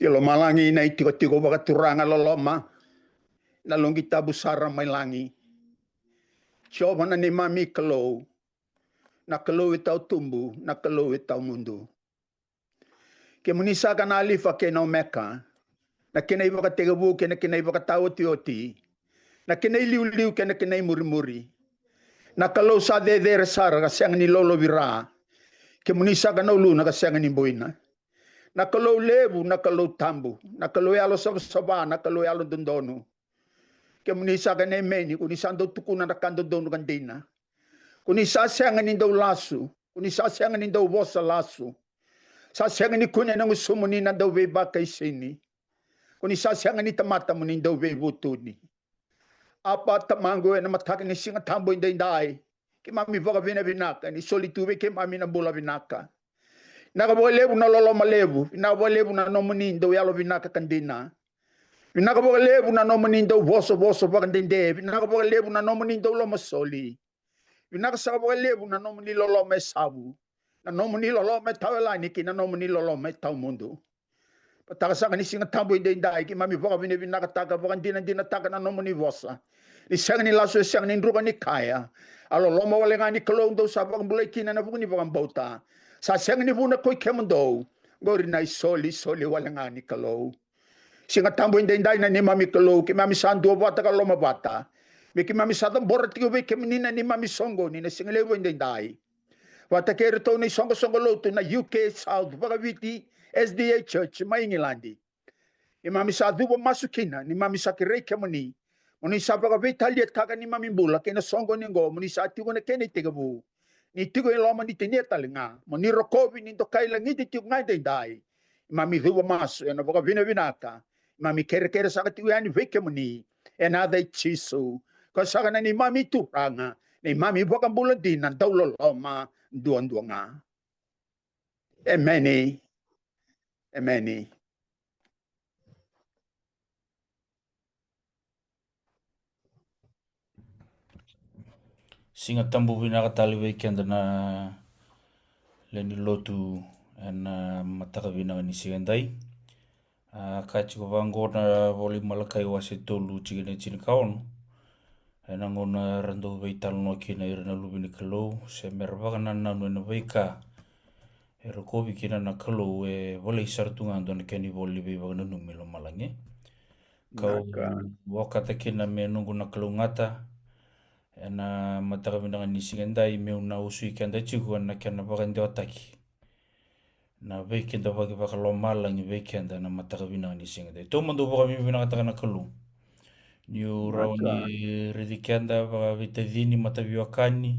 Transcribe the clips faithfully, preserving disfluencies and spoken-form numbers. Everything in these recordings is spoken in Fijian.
Ki lomalagi na itikotiko vakaturaga loloma, na loqi tabu sara mai lagi. Jiova na neimami Kalou, na Kalou e tau tubu, na Kalou e tau mudu. Kemuni saka na Alifa kei na Omeka, na kena ivakatekivu kei na kena ivakataotioti, na kena iliuliu kei na kena imurimuri. Na Kalou sa cecere sara ka sega ni lolovira. Kemuni saka na uluna ka sega ni buina. Na Kalou levu, na Kalou tabu, na Kalou yalo savasava, na Kalou yalo dodonu. Kemuni saka na Emeni, ko ni sa dau tukuna na ka dodonu ka dina. Ko ni sa sega ni dau lasu, ko ni sa sega ni dau vosa lasu. Sa sega ni kune na gusumuni na dau veivakaisini. Ko ni sa sega ni tamata mo ni dau veivutuni. Apa Tamaqu, ena mataka ni Siga Tabu edaidai, keimami vakavinavinaka ni soli tu vei keimami na bula vinaka. Vinaka vakalevu na loloma levu, vinaka vakalevu na nomuni dau yalo vinaka ka dina. Vinaka vakalevu na nomuni dau vosavosa vakadede, vinaka vakalevu na nomuni dau lomasoli. Vinaka saka vakalevu na nomuni loloma e savu, na nomuni loloma e tawayalani kei na nomuni loloma e tawamudu. Mataka saka ni Siga Tabu edaidai, keimami vakavinavinakataka, vakadinadinataka na nomuni vosa. Ni sega ni lasu, e sega ni druka ni kaya. A loloma wale ga ni Kalou dou sa vakabulai kina ena vuku ni vakabauta. Sa sega ni vuna ko i kemudou, qori na isolisoli wale ga ni Kalou. Siga Tabu edaidai na neimami Kalou, keimami sa duavata ka lomavata. Me keimami sa cabora tiko vei kemuni na neimami soqoni na siga levu edaidai. Vata kei iratou na isoqosoqo lotu na U K South Vakaviti S D A Church mai Igiladi. Keimami sa cuva masu kina, neimami sa kerei kemuni mo ni sa vakaveitaliataka neimami bula kei na soqoni oqo, mo ni sa tiko na kena itekivu. Ni tiko e loma ni tinia tale ga, mo ni rokovi, ni dokai lagiti tiko ga edaidai. Keimami cuva masu ena vakavinavinaka. Keimami kerekere saka tiko yani vei kemuni ena yaca i Jisu, ko saka na neimami Turaga, neimami Vakabula dina, dau loloma duadua ga. Emeni. Emeni. Siga Tabu vinaka tale vei keda na lewe ni lotu ena mataka vinaka ni siga edai. A, ka tiko vaqo na ivola i Malakai wase tolu, tikina e tinikaono. Ena gauna era dau veitalanoa kina ira na luve ni Kalou se mera vakanananu ena veika e rokovi kina na Kalou, e volai sara tu ga dua na kena ivola ni veivakananumi lomalagi. Kau okata kina me noqu na kalougata ena mataka vinaka ni siga edai, meu na usui keda tiko ena kena vakadewataki na veikidavaki vakalomalagi vei keda na mataka vinaka ni siga edai. Taumada au vakavinavinakataka na Kalou niu rawa ni raici keda vakaveitacini, mataveiwekani,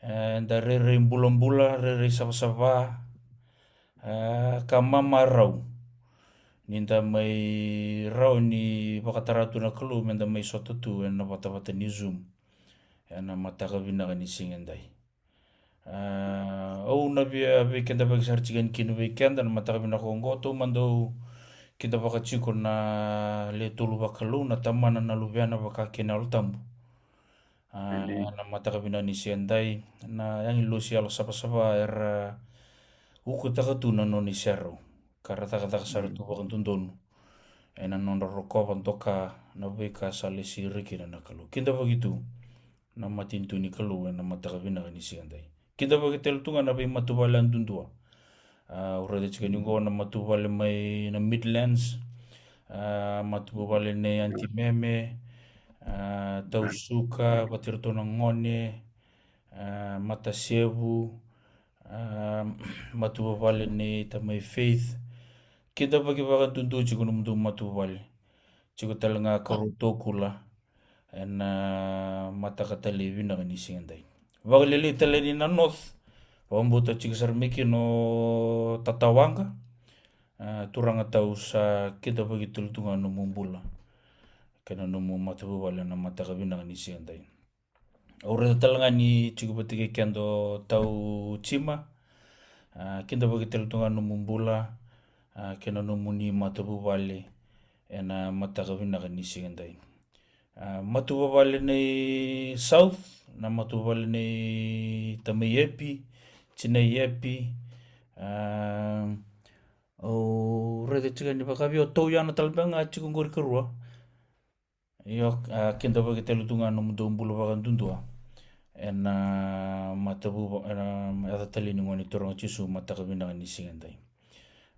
e, da rairai bulabula, rairai savasava, e, ka mamarau ni da mai rawa ni vakatara tu na Kalou me da mai sota tu ena vatavata ni Zoom ena mataka vinaka ni siga edai. A, au na via veikidavaki sara tiko yani kina vei keda na mataka vinaka oqo. Taumada au kidavaka tiko na Le Tolu Vakalou, na Tamana, na Luvena, vaka kei na Yalo Tabu. A, ena mataka vinaka ni siga edai, na agilosi yalo savasava era ukutaka tu na nona iserau ka ra cakacaka sara tu vakadodonu ena nodra rokova, doka na veika sa lesi ira kina na Kalou. Kidavaki tu na matanitu ni Kalou ena mataka vinaka ni siga edai. Kidavaki tale tu ga na veimatavuvale yadudua. A, au raica tiko ni qo na matavuvale mai na Midlands, a, matavuvale nei Aunty Meme, a, Tausuka, vata iratou na gone, a, Matasevu, a, matavuvale nei tamai Faith. Kidavaki vakadudua tiko nomudou matavuvale. Tiko tale ga karua Tokula ena mataka tale vinaka ni siga edai. Vakalailai tale yani na North, vakabauta tiko sara mai kina o Tatawaqa. A, turaga tau, sa kidavaki tale tu ga nomu bula kei na nomu matavuvale ena mataka vinaka ni siga edai. Au raica tale ga ni tiko vata kei keda o Tau Jima. A, kidavaki tale tu ga nomu bula, a, kei na nomuni matavuvale ena mataka vinaka ni siga edai. A, matavuvale nei South, na matavuvale nei tamai Epi, tinai Epi, a, Au raica tiko ni vakaviau tau yana tale beka ga tiko qori karua. Io, a, kidavaki tale tu ga nomudou bula vakadudua. Ena matavu, ena yaca talei ni Gone Turaga Jisu, mataka vinaka ni siga edai.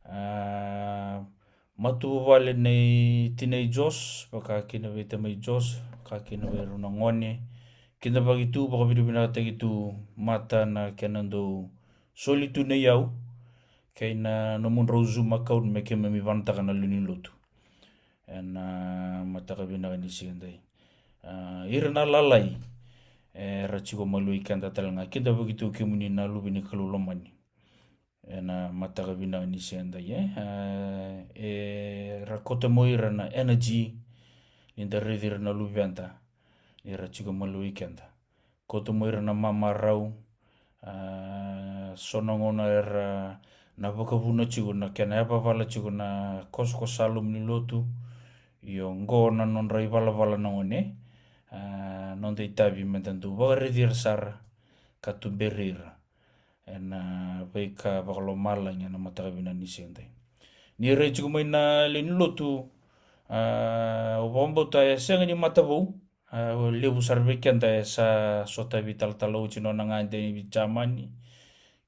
A, matavuvale nei tinai Jos, vaka kina vei tamai Jos, vaka kina vei rau na gone. Kidavaki tu, vakavinavinakataki tu, mata na kena dou soli tu na iyau kei na nomudrau Zoom account me keimami vanataka na lewe ni lotu. Ena mataka vinaka ni siga edai. A, ira na lalai era tiko maliwai keda tale ga, kidavaki tu kemuni na luve ni Kalou lomani. Ena mataka vinaka ni siga edai, e, a, era kauta mai ira na energy ni da raici ira na luveda ni ra tiko maliwai keda. Kauta mai ira na mamarau, a, so na gauna era na vakavuna tiko na kena yavavala tiko na kosokoso sa loma ni lotu. Io, qo na nodra ivalavala na gone, a, noda itavi meda dau vakaraici ira sara ka tuberi ira ena veika vakalomalagi ena mataka vinaka ni siga edai. Ni rai tiko mai na lewe ni lotu, a, au vakabauta e sega ni matavou, a, levu sara vei keda e sa sotavi talatala oti nona gade i Jamani.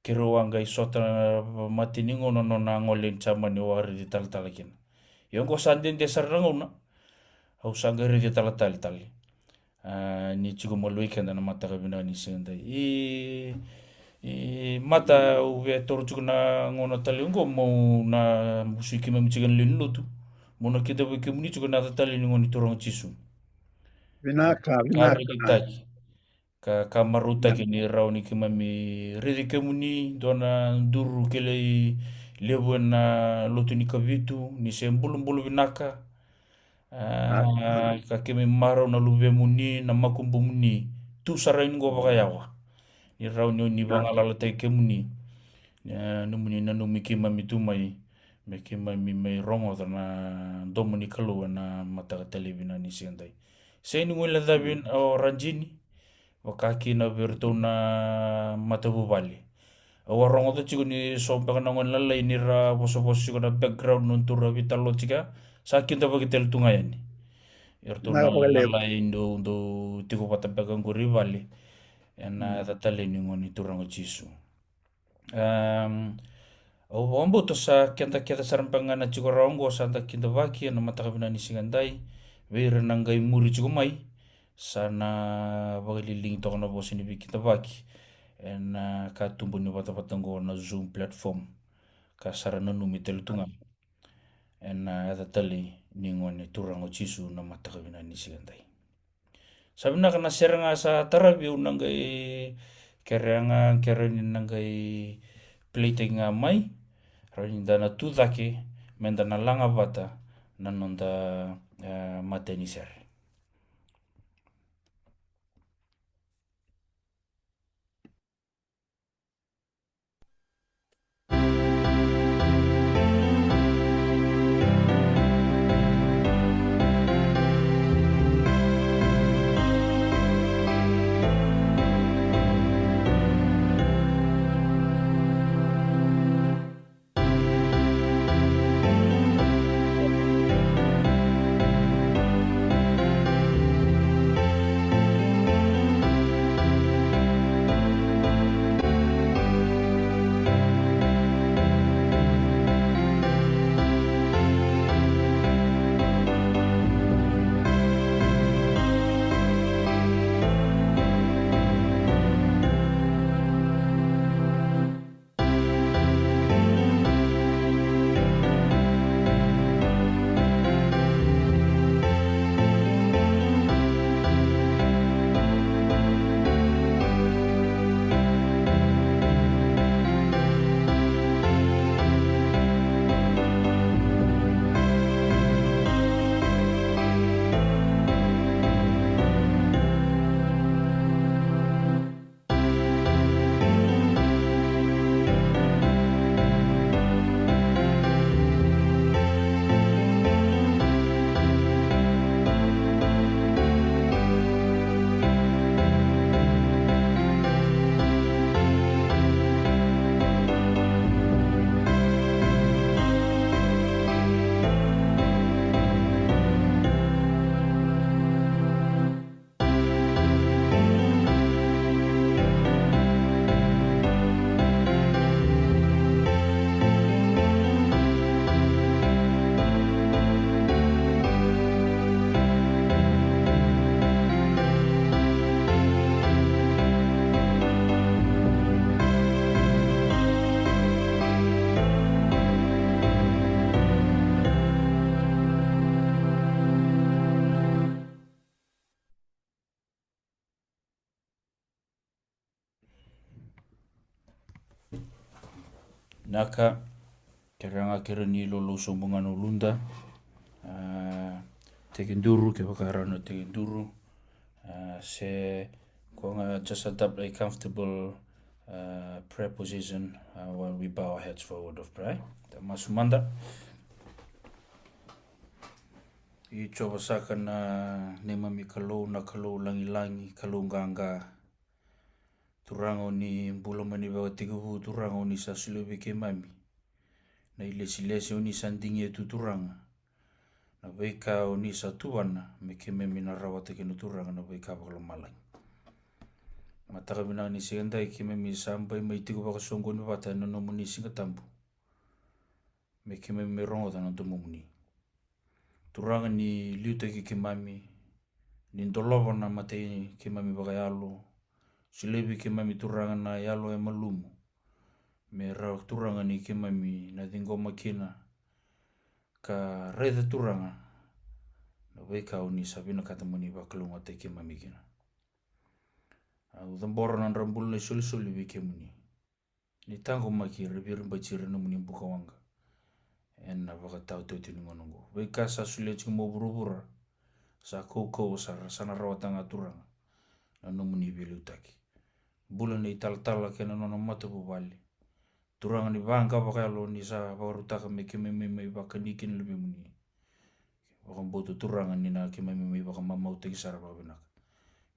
Keirau a qai sota na mata ni gauna nona gole i Jamani, au a raici talatala kina. Ia oqo sa dede sara na gauna au sa qai raici talatala tale. A, ni tiko maliwai keda na mataka vinaka ni siga edai. I, i mata au via taura tiko na gauna tale oqo meu na musu keimami tiko na lewe ni lotu. Meu na kidavaki kemuni tiko ena yaca talei ni Gone Turaga Jisu. Vinaka, ka vinaka. Rekitaki. Ka, ka marautaki ni rawa ni keimami raici kemuni, dua na duru kilai levu ena lotu ni Kavitu, ni se bulabula vinaka. A, ka keimami marau na luvemuni, na makubumuni, tu sara yani qo vakayawa. Ni rawa ni, ni vagalalataki kemuni. A, nomuni nanumi keimami tu mai, me keimami mai rogoca na domo ni Kalou ena mataka talei vinaka ni siga edai. Sega ni guilecavi o Rajini, vaka kina vei iratou na matavuvale. Au a rogoca tiko ni so beka na gone lalai ni ra vosavosa tiko na background, nodratou ra veitalanoa tiko, sa kidavaki tale tu ga yani. Iratou na gone lalai dou, dou tiko vata beka qori i vale. Ena yaca talei ni Gone Turaga Jisu. Am, au vakabauta sa keda kece sara beka ga na tiko rawa oqo sa da kidavaki ena mataka vinaka ni siga edai. Vei ira na qai muri tiko mai, sa na vakaliligi toka na vosa ni veikidavaki ena katuba ni vatavata oqo na Zoom platform. Ka sa ra nanumi tale tu ga ena yaca talei ni Gone Turaga o Jisu na mataka vinaka ni siga edai. Sa vinaka na sere ga sa taravi, au na qai kerea ga, kerea ni na qai play taki ga mai, rawa ni da na tu cake me da na laga vata na noda, e, matai ni sere. Vinaka, kerea ga keirau ni lolou sobu ga na uluda. A, tekiduru, kevaka e rawa na tekiduru. A, se ko ga just adopt a comfortable, a, prayer position, a, while we bow our heads for a word of prayer. Da masu mada. I Jiova saka na neimami Kalou, na Kalou lagilagi, Kalou qaqa. Turaga, o ni bula mai ni vakatekivu, Turaga, o ni sa solia vei keimami na ilesilesi o ni sa digia tu, Turaga, na veika o ni sa tuvana me keimami na rawata kina, Turaga, na veika vakalomalagi. Mataka vinaka ni siga edai keimami sa bai mai tiko vakasoqoni vata ena nomuni siga tabu me keimami rogoca na domomuni. Turaga, ni liutaki keimami, ni dolava na mata i keimami vakayalo, solia vei keimami, Turaga, na yalo e malumu, me rawa, Turaga, ni keimami na ciqoma kina ka raica, Turaga, na veika o ni sa vinakata mo ni vakalougatataki keimami kina. Au cabora na nodra bula na isolisoli vei kemuni. Ni taqomaki ira, viribaiti ira na nomuni bukawaqa ena vakataotioti ni gauna oqo. Veika sa solia tiko mai vuravura sa kaukauwa sara, sa na rawata ga, Turaga, na nomuni veiliutaki. Bula na italatala kei na nona matavuvale. Turaga, ni vaqa vakayalo ni sa vakarautaka me keimami mai vakani kina na luvemuni. Vakabauta, Turaga, ni na keimami mai vakamamautaki sara vakavinaka.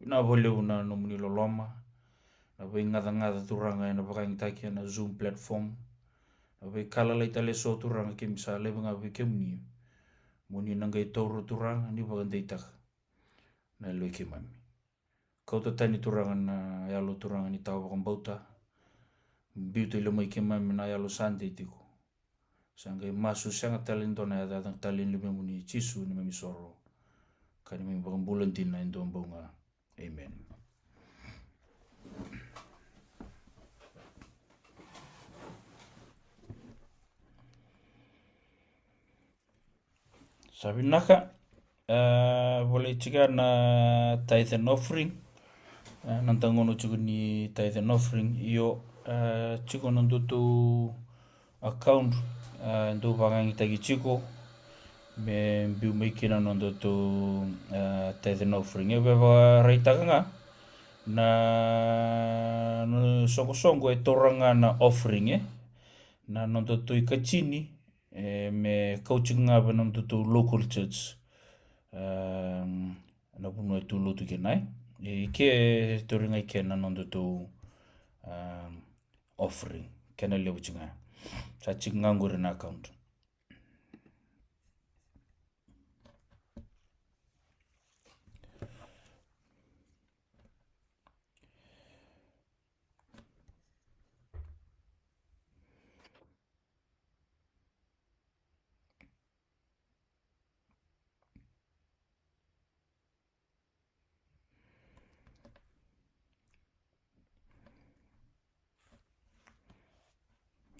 Vinaka vakalevu na nomuni loloma, na veigacagaca, Turaga, ena vakayagataki ena Zoom platform. Na veika lalai tale eso, Turaga, keimami sa laiva ga vei kemuni mo ni na qai taura, Turaga, ni vakadeitaka na yaloi keimami. Kauta tani, Turaga, na yalo, Turaga, ni tawa vakabauta. Biuta i lomai keimami na yalo sa dei tiko. Sa qai masu, sega tale ni dua na yacayaca, tale ni luvemuni Jisu, neimami isoro ka neimami vakabula dina e dua bau ga. Amen. Sa vinaka. E, volai tiko na tithe and offering. E, na dagona tiko ni tithe and offering. Io, e, tiko na nodatou account, e, dou vakayagataki tiko me biu mai kina na nodatou, e, tithe and offering. E, vakaraitaka ga na, na soqosoqo e taura ga na offering, e, na nodatou ikatini, e, me kau tiko ga vei na nodatou local church. Em, na vanua e tu lotu kina, e. I ke e tauri ga i ke na nodatou, em, offering. Kena levu tiko ga. Sa tiko ga qori na account.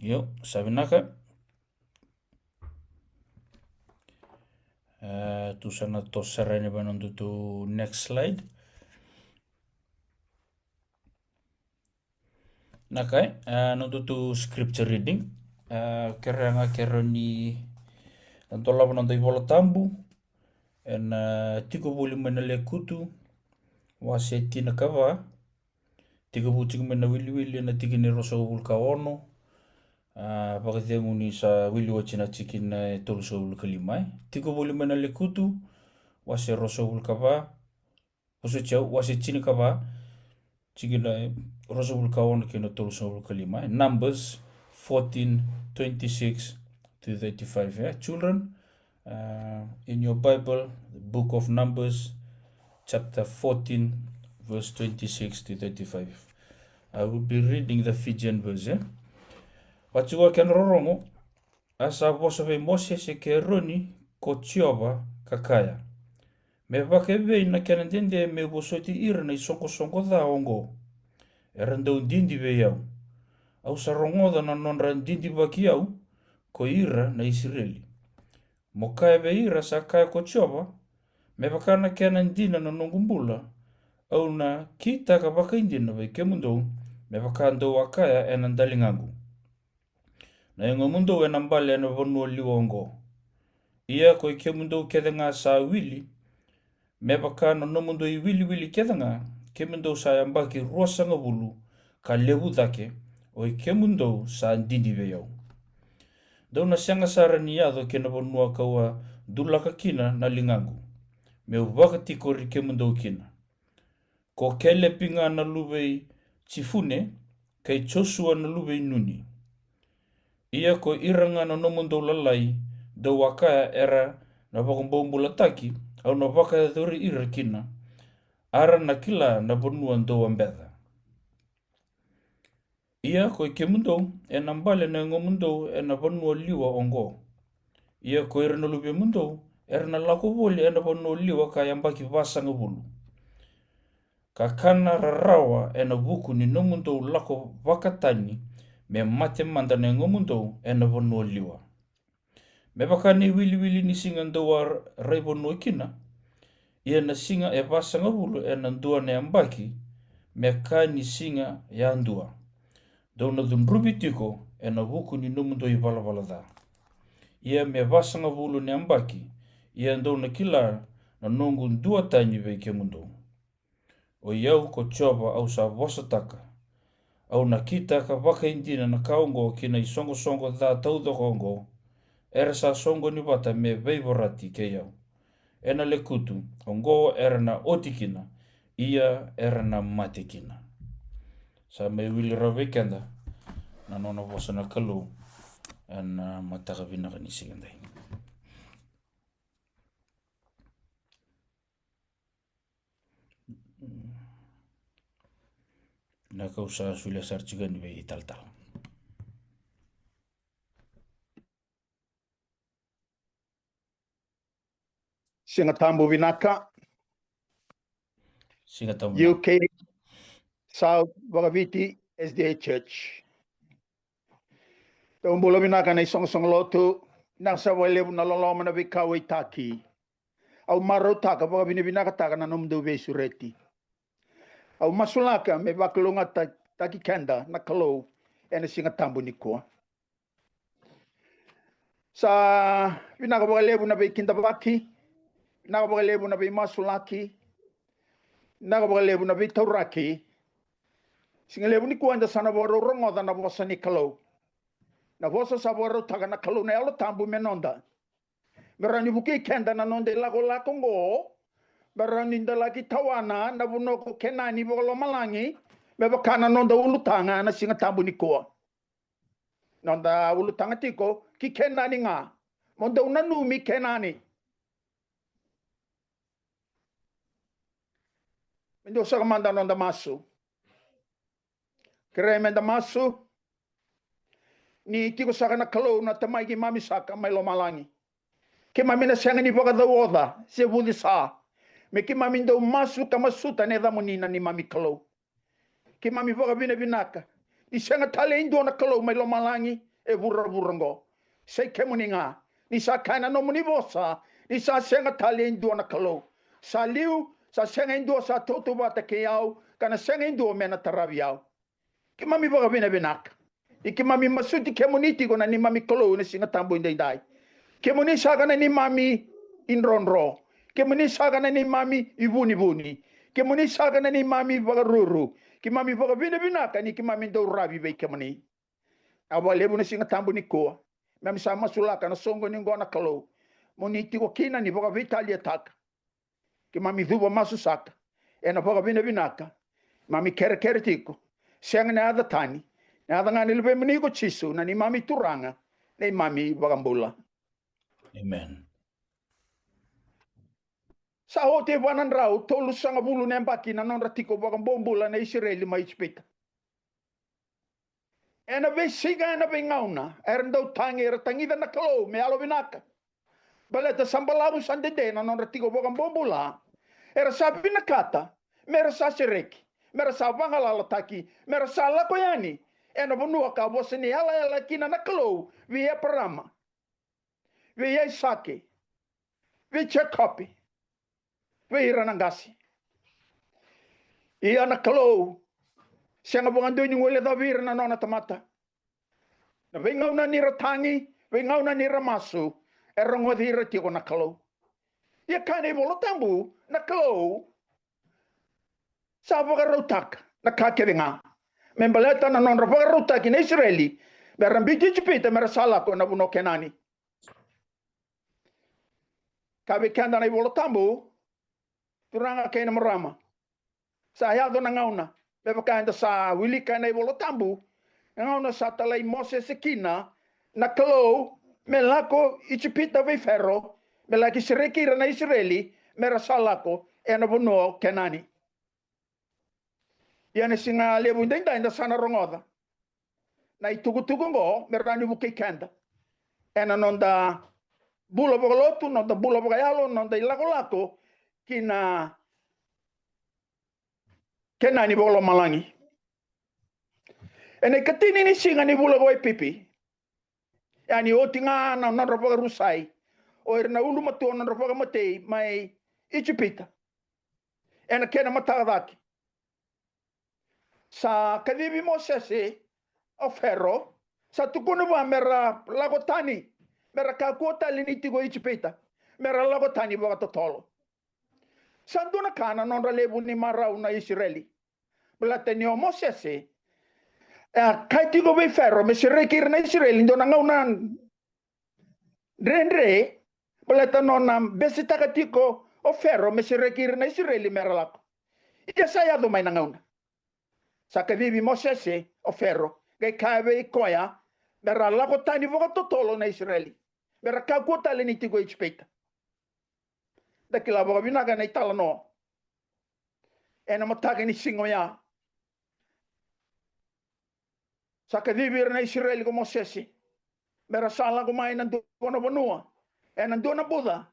Io, sa vinaka. E, tou sa na toso sara yani vei na nodatou next slide. Na ka, e, nodatou scripture reading. E, kerea ga keirau ni dolava na noda iVola Tabu ena, e, Tiko Voli mai na Lekutu, wase tinikava. Tekivu tiko mai na wiliwili ena tikina e ruasagavulu ka ono. A, vakacegu ni sa wili oti na tikina e tolusagavulu ka lima, e. Tiko Voli mai na Lekutu, wase ruasagavulu ka va. Vosoti au, wase tinikava, tikina e ruasagavulu ka ono kei na tolusagavulu ka lima, e. Numbers fourteen, twenty-six to thirty-five, e. Children, uh, in your Bible, the book of Numbers, chapter fourteen, verse twenty-six to thirty-five. I will be reading the Fijian version. Vaka tiko ga na kena rorogo. A sa vosa vei Mosese kei Eroni ko Jiova, ka kaya, me vakaevei na kena dede me'u vosoti ira na isoqosoqo ca oqo? Era dau didi vei au. Au sa rogoca na nodra didivaki au ko ira na Isireli. Mo kaya vei ira, sa kaya ko Jiova, me vaka na kena dina na noqu bula, au na kitaka vakaidina vei kemudou me vaka dou a kaya ena daligaqu. Na yagomudou ena bale ena vanua liwa oqo. Ia ko i kemudou kece ga sa wili, me vaka na nomudou i wiliwili kece ga, kemudou sa yabaki ruasagavulu ka levu cake, o i kemudou sa didi vei au. Dou na sega sara ni yaco ki na vanua ka'u a dulaka kina na ligaqu, me'u vakatikori kemudou kina. Ko Kelepi ga na luve i Jifune, kei Josua na luve i Nuni. Ia ko ira ga na nomudou lalai dou a kaya era na vakabobulataki, au na vakayacori ira kina, a ra na kila na vanua dou a beca. Ia ko i kemudou, ena bale na yagomudou ena vanua liwa oqo. Ia ko ira na luvemudou, era na lako voli ena vanua liwa ka yabaki vasagavulu. Ka kana rarawa ena vuku ni nomudou lako vakatani, me mate mada na yagomudou ena vanua liwa. Me vaka ni wiliwili ni siga dou a raivanua kina, ia na siga e vasagavulu ena dua na yabaki, me ka ni siga yadua. Dou na cudruvi tiko ena vuku ni nomudou i valavala ca. Ia me vasagavulu na yabaki, ia dou na kila na noqu duatani vei kemudou. O i au ko Jiova au sa vosataka. Au na kitaka vakaidina na ka oqo ki na isoqosoqo ca taucoko oqo, era sa soqoni vata me veivorati kei au. Ena lekutu oqo era na oti kina, ia era na mate kina. Sa mai wili rawa vei keda na nona vosa na Kalou ena mataka vinaka ni siga edai. Na kau sa solia sara tiko yani vei talatala. Siga Tabu vinaka. Siga Tabu vinaka. U K South Vakaviti S D A Church. Dou bula vinaka na isoqosoqo lotu. Vinaka sara vakalevu na loloma, na veikauwaitaki. Au marautaka, vakavinavinakataka na nomudou veisureti. Au masulaka me vakalougatataki keda na Kalou ena Siga Tabu nikua. Sa vinaka vakalevu na veikidavaki, vinaka vakalevu na veimasulaki, vinaka vakalevu na veitauraki. Siga levu nikua eda sa na vakarau rogoca na vosa ni Kalou. Na vosa sa vakarautaka na Kalou na Yalo Tabu me noda. Me rawa ni vukei keda na noda ilakolako oqo, me rawa ni da laki tawana na vanua ko Kenani vakalomalagi, me vaka na noda ulutaga na Siga Tabu nikua. Noda ulutaga tiko ki Kenani ga. Mo dou nanumi Kenani. Me dua saka mada noda masu. Kerei meda masu. Ni tiko saka na Kalou na Tamai keimami saka mai lomalagi. Keimami na sega ni vakacauoca se vucesa me keimami dau masu ka masuta na yacamuni na neimami Kalou. Keimami vakavinavinaka ni sega tale e dua na Kalou mai lomalagi e vuravura oqo. Sa i kemuni ga, ni sa kaya na nomuni vosa ni sa sega tale e dua na Kalou. Sa liu, sa sega e dua sa tautauvata kei au, ka na sega e dua me na taravi au. Keimami vakavinavinaka ni keimami masuti kemuni tiko na neimami Kalou na Siga Tabu edaidai. Kemuni saka na neimami idrodro. Kemuni saka na neimami ivunivuni. Kemuni saka na neimami vakaruru. Keimami vakavinavinaka ni keimami dau ravi vei kemuni. Au vakalevu na Siga Tabu nikua. Keimami sa masulaka na soqoni oqo na Kalou, mo ni tiko kina ni vakaveitaliataka. Keimami cuva masu saka ena vakavinavinaka. Keimami kerekere tiko, sega na yaca tani, na yaca ga ni Luvemuni ko Jisu, na neimami Turaga, neimami iVakabula. Amen. Sa oti e va na drau tolusagavulu na yabaki na nodra tiko vakabobula na Isireli mai Ijipita. Ena veisiga, ena veigauna era dau tagi, era tagica na Kalou me yalovinaka. Baleta sa balavu, sa dede na nodra tiko vakabobula. Era sa vinakata me ra sa sereki, me ra sa vagalalataki, me ra sa lako yani ena vanua ka vosa ni yalayala kina na Kalou vei Eparama, vei Aisake, vei Jekope, vei ira na qase. Ia na Kalou sega vakadua ni guilecavi ira na nona tamata. Na veigauna ni ra tagi, veigauna ni ra masu, e rogoci ira tiko na Kalou. Ia kaya na iVola Tabu, na Kalou sa vakarautaka na ka kece ga me baleta na nodra vakarautaki na Isireli me ra biuti Ijipita me ra sa lako na vanua o Kenani. Ka vei keda na iVola Tabu, turaga kei na marama, sa yaco na gauna me vaka eda sa wilika ena iVola Tabu, na gauna sa talai Mosese kina na Kalou me lako Ijipita vei Fero, me laki sereki ira na Isireli me ra sa lako ena vanua o Kenani. Ia na siga levu edaidai eda sa na rogoca na itukutuku oqo me rawa ni vukei keda ena noda bula vakalotu, noda bula vakayalo, noda ilakolako ki na Kenani vakalomalagi. Ena ikatini ni siga ni vula ko Epipi, yani oti ga na nodra vakarusai o ira na ulumatua nodra vakamatei mai Ijipita. Ena kena mataka cake sa kacivi Mosese o Fero, sa tukuna vua me ra lako tani, me ra kakua tale ni tiko Ijipita, me ra lako tani vakatotolo. Sa dua na ka na nodra levu ni marau na Isireli. Baleta ni o Mosese e a kaya tiko vei Fero me sereki ira na Isireli dua na gauna dredre, baleta nona besitaka tiko o Fero me sereki ira na Isireli me ra lako. Ia sa yaco mai na gauna sa kacivi Mosese o Fero, qai kaya vei koya me ra lako tani vakatotolo na Isireli, me ra kakua tale ni tiko Ijipita. Da kila vakavinaka na italanoa. Ena mataka ni siga oya sa kacivi ira na Isireli ko Mosese me ra sa lako mai na dua na vanua, ena dua na buca,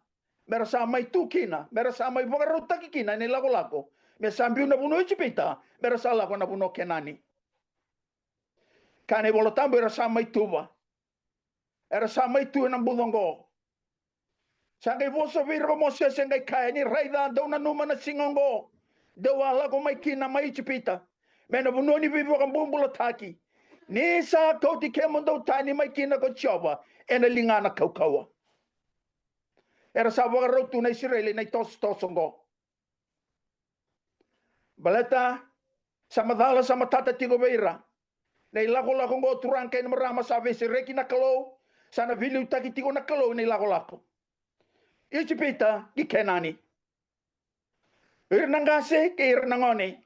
me ra sa mai tu kina, me ra sa mai vakarautaki kina ena ilakolako, me sa biu na vanua o Ijipita me ra sa lako na vanua o Kenani. Kaya na iVola Tabu era sa mai tuva. Era sa mai tu ena buca oqo. Sa qai vosa vei ira ko Mosese, qai kaya, ni raica, dou nanuma na siga oqo dou a lako mai kina mai Ijipita, mai na vanua ni veivakabobulataki, ni sa kauti kemudou tani mai kina ko Jiova ena ligana kaukauwa. Era sa vakarau tu na Isireli na itosotoso oqo. Baleta sa macala, sa matata tiko vei ira na ilakolako oqo, turaga kei na marama, sa veisereki na Kalou, sa na veiliutaki tiko na Kalou na ilakolako. Ijipita ki Kenani. Ira na qase kei ira na gone,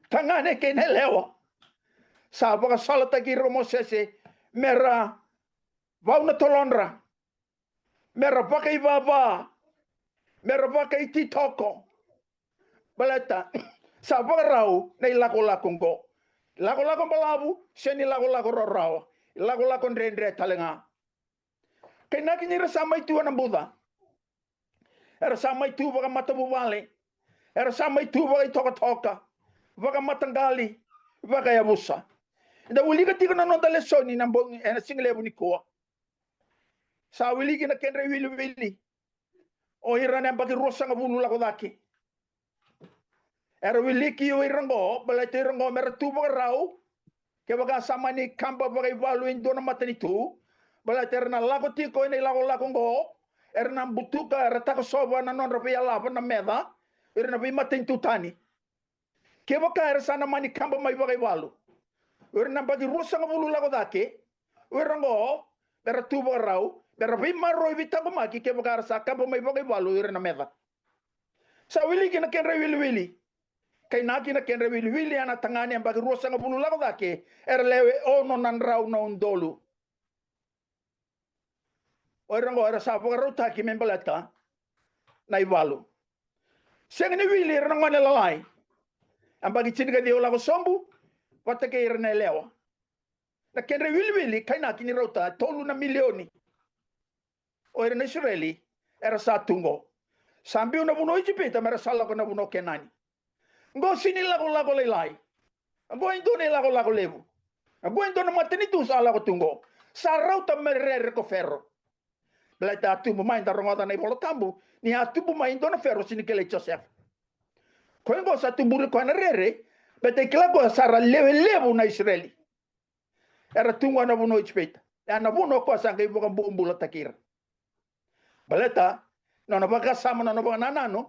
tagane kei na yalewa, sa vakasalataki ira ko Mosese me ra vau na tolodra, me ra vakaivava, me ra vakaititoko. Baleta sa vakarau na ilakolako oqo. Ilakolako balavu, se ni lakolako rawarawa, ilakolako dredre tale ga. Kainaki ni ra sa mai tu ena buca, era sa mai tu vakamatavuvale, era sa mai tu vakaitokatoka, vakamataqali, vakayavusa. Eda wilika tiko na noda lesoni na bogi ena siga levu nikua. Sa wiliki na kedra iwiliwili o ira na yabaki ruasagavulu lako cake. Era wiliki o ira oqo baleta ira oqo me ra tu vakarau. Kevaka sa mani kaba vakaivalu e dua na matanitu, baleta era na lako tiko ena ilakolako oqo, era na butuka, era takosova na nodra veiyalava na meca, ira na veimatanitu tani. Kevaka era sa na mani kaba mai vakaivalu, o ira na yabaki ruasagavulu lako cake, o ira oqo me ra tu vakarau, me ra veimaroroi, veitaqomaki kevaka era sa kaba mai vakaivalu o ira na meca. Sa wiliki na kedra iwiliwili. Kainaki na kedra iwiliwili, a na tagane yabaki ruasagavulu lako cake, era lewe ono na drau na udolu. O ira oqo era sa vakarautaki me baleta na ivalu. Sega ni wili ira na gone lalai, yabaki tinikaciwa lako sobu, vata kei ira na yalewa. Na kedra iwiliwili, kainaki ni rauta e tolu na milioni o ira na Isireli era sa tu oqo. Sa biu na vanua o Ijipita me ra sa lako na vanua o Kenani. Oqo sega ni lakolako lailai. Oqo e dua na ilakolako levu. Oqo e dua na matanitu sa lako tu oqo. Sa rauta me rere ko Fero. Baleta a tubu mai, da rogoca na iVola Tabu ni a tubu mai e dua na Fero sega ni kilai Josefa. Koya oqo sa tuburi koya na rere, baleta e kila koya sa ra lewe levu na Isireli. Era tu oqo na vanua o Ijipita. Ya na vuna o koya sa qai vakabobulataki ira. Baleta nona vakasama, nona vakanananu,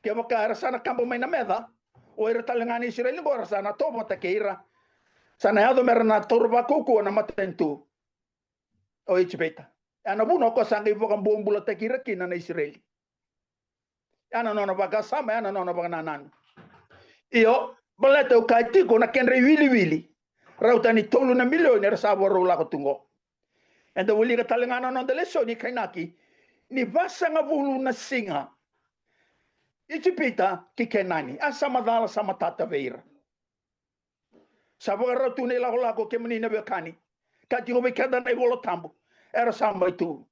kevaka era sa na kaba mai na meca, o ira tale ga na Isireli qo era sa na tovata kei ira. Sa na yaco mera na taura vakaukauwa na matanitu o Ijipita. Ya na vuna o koya sa qai vakabobulataki ira kina na Isireli. Ya na nona vakasama, ya na nona vakanananu. Io, baleta au kaya tiko na kedra iwiliwili, rauta ni tolu na milioni era sa vakarau lako tu qo. Eda wilika tale ga na noda lesoni kainaki, ni vasagavulu na siga Ijipita ki Kenani, a sa macala, sa matata vei ira. Sa vakarau tu na ilakolako, kemuni na veiwekani. Ka tiko vei keda na iVola Tabu, era sa mai tu.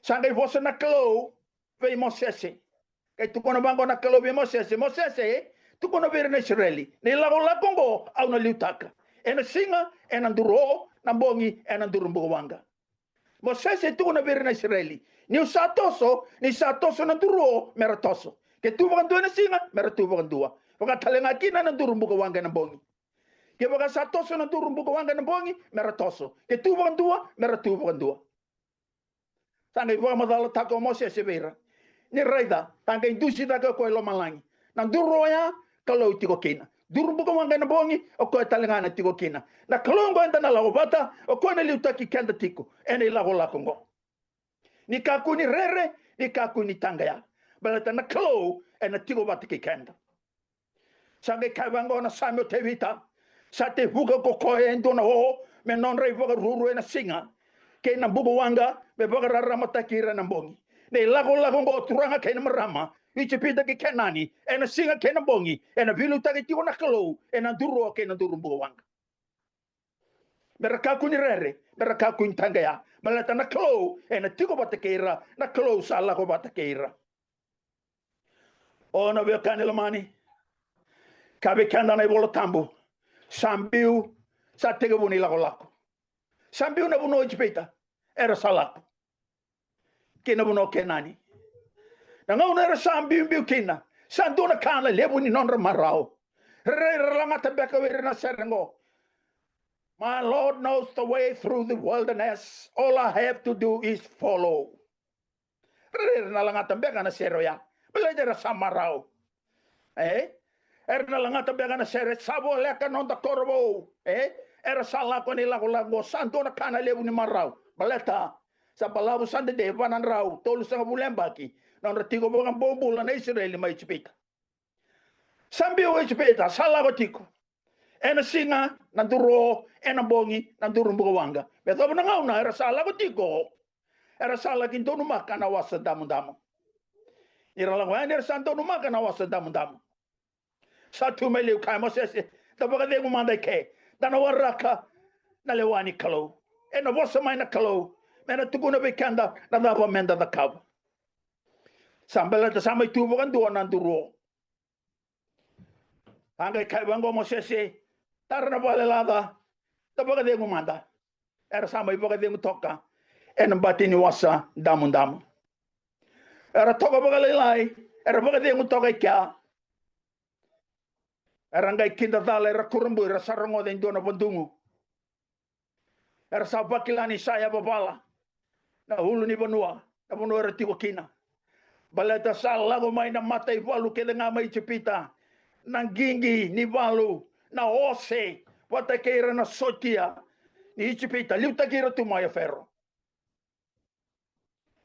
Sa qai vosa na Kalou vei Mosese. Qai tukuna vaqo na Kalou vei Mosese, Mosese, tukuna vei ira na Isireli, na ilakolako oqo au na liutaka. Ena siga ena duru o, na bogi ena duru bukawaqa. Mosese, tukuna vei ira na Isireli, niu sa toso, ni sa toso na duru o, mera toso. Ke tu vakadua ena siga, mera tu vakadua. Vaka tale ga kina na duru bukawaqa ena bogi. Kevaka sa toso na duru bukawaqa ena bogi, mera toso. Ke tu vakadua, mera tu vakadua. Sa qai vakamacalataka o Mosese vei ira, ni raica, sa qai dusi cake o koya i lomalagi. Na duru oya, Kalou tiko kina. Duru bukawaqa ena bogi, o koya tale ga na tiko kina. Na Kalou oqo eda na lako vata, o koya na liutaki keda tiko ena ilakolako oqo. Ni kakua ni rere, ni kakua ni taqaya. Baleta na Kalou ena tiko vata kei keda. Sa qai kaya vaqo na Same o Tevita, sa tevuka ko koya e dua na o me nodra ivakaruru ena siga, kei na bukawaqa me vakararamataki ira ena bogi. Na ilakolako oqo, turaga kei na marama, Ijipita ki Kenani, ena siga kei na bogi, ena veiliutaki tiko na Kalou ena duru o kei na duru bukawaqa. Mera kakua ni rere, mera kakua ni taqaya, baleta na Kalou ena tiko vata kei ira, na Kalou sa lako vata kei ira. O na veiwekani lomani, ka vei keda na iVola Tabu, sa biu, sa tekivu na ilakolako. Sa biu na vanua o Ijipita, era sa lako ki na vanua o Kenani. Na gauna era sa biubiu kina, sa dua na ka na levu ni nodra marau. Rairai ra lagata beka o ira na sere qo, "My Lord knows the way through the wilderness. All I have to do is follow." Rairai ra na lagata beka na sere oya, baleta era sa marau. E? Era na lagata beka na sere, "Sa voleka noda koro vou." E? Era sa lako ena ilakolako, sa dua na ka na levu ni marau. Baleta sa balavu sa dede, va na drau tolusagavulu na yabaki nodra tiko vakabobula na Isireli mai Ijipita. Sa biu o Ijipita, sa lako tiko. Ena siga na duru o, ena bogi na duru bukawaqa. Me yacova na gauna era sa lako tiko, era sa laki donumaka na Wasa Damudamu. Ni ra lako yani, era sa donumaka na Wasa Damudamu. Sa tu mai liu, kaya Mosese, "Da vakacegu mada i ke, da na waraka na lewa ni Kalou." Ena vosa mai na Kalou me na tukuna vei keda na cava meda cakava. Sa baleta sa mai tu vakadua na duru o. A qai kaya vaqo o Mosese, "Tara na vale laca, da vakacegu mada." Era sa mai vakacegu toka ena bati ni Wasa Damudamu. Era toka vakalailai, era vakacegu toka i kea. Era qai kidacala, era kurabui, era sa rogoca e dua na vadugu. Era sa vakila ni sa yavavala na ulunivanua, na vanua era tiko kina. Baleta sa lako mai na mataivalu kece ga mai Ijipita, na qiqi ni valu, na ose, vata kei ira na sotia ni Ijipita, liutaki ira tu mai o Fero.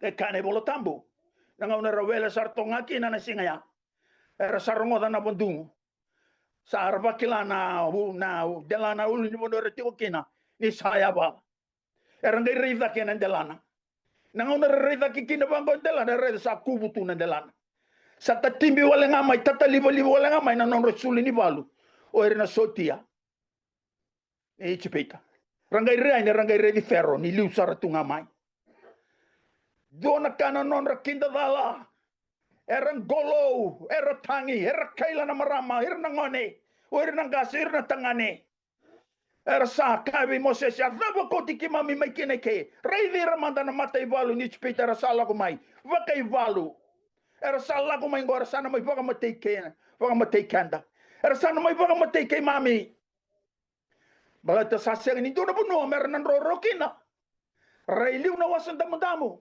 E kaya na iVola Tabu, na gauna era wele sara toka ga kina na siga ya, era sa rogoca na vadugu. Sa ra vakila na u-, na u-, delana, ulunivanua era tiko kina, ni sa yavala. Era qai rai cake ena delana. Na gauna era rai cake kina vaqo e delana, era raica sa kuvu tu na delana. Sa tatibi wale ga mai, tatalivaliva wale ga mai na nodra sulu ni valu o ira na sotia ni Ijipita. Ra qai rai yani, ra qai raici Fero ni liu sara tu ga mai. Dua na ka na nodra kidacala. Era qolou, era tagi, era kaila na marama, ira na gone, o ira na qase, ira na tagane. Era sa kaya vei Mosese, "A cava ko oti keimami mai kina i ke? Raici ira mada na mataivalu ni Ijipita, era sa lako mai vakaivalu. Era sa lako mai qo, era sa na mai vakamatei ke-, vakamatei keda. Era sa na mai vakamatei keimami." Baleta sa sega ni dua na vanua mera na drodro kina. Rai liu na Wasa Damudamu.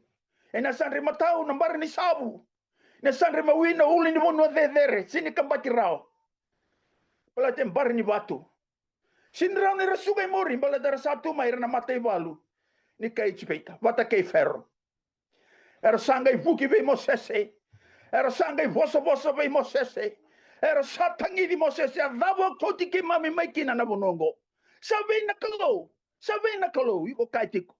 Ena sa dre matau na bara ni savu. Na sa dre mawi na ulu ni vanua cecere, sini kabati rawa. Baleta e bara ni vatu. Sini rawa ni ra suka i muri, baleta era sa tu mai ira na mataivalu ni kai Ijipita vata kei Fero. Era sa qai vuki vei Mosese. Era sa qai vosavosa vei Mosese. Era sa tagici Mosese, a cava o kauti keimami mai kina na vanua oqo? Sa vei na Kalou? Sa vei na Kalou? Iko kaya tiko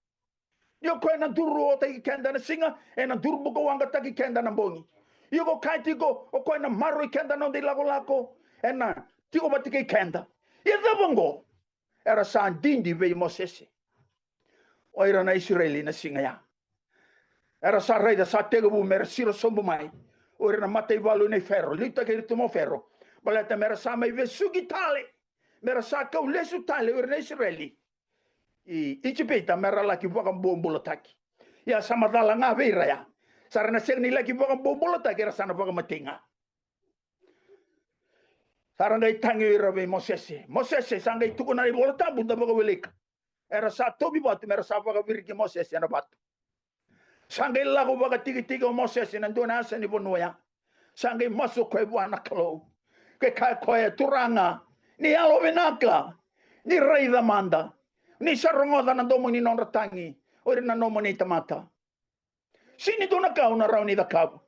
ni o koya na duru otaki keda na siga, ena duru bukawaqa taki keda na bogi. Iko kaya tiko o koya na maroroi keda na noda ilakolako, ena tiko vata kei keda. Ia cava oqo? Era sa didi vei Mosese o ira na Isireli na siga ya. Era sa raica sa tekivu me ra siro sobu mai o ira na mataivalu nei Fero, liutaki ira tu mai o Fero, baleta me ra sa mai vesuki tale, me ra sa kau lesu tale o ira na Isireli i Ijipita me ra laki vakabobulataki. Ia sa macala ga vei ira ya, sa ra na sega ni laki vakabobulataki, era sa na vakamatei ga. Sa ra qai tagi ira vei Mosese. Mosese sa qai tukuna na iVola Tabu, da vakawilika, era sa tauvi vatu me ra sa vakaviriki Mosese ena vatu. Sa qai lako vakatikitiki o Mosese na dua na yasa ni vanua ya. Sa qai masu o koya vua na Kalou, ke kaya o koya, Turaga, ni yalovinaka, ni raica mada, ni sa rogoca na domo ni nodra tagi o ira na nomuni tamata. Sini dua na ka au na rawa ni cakava.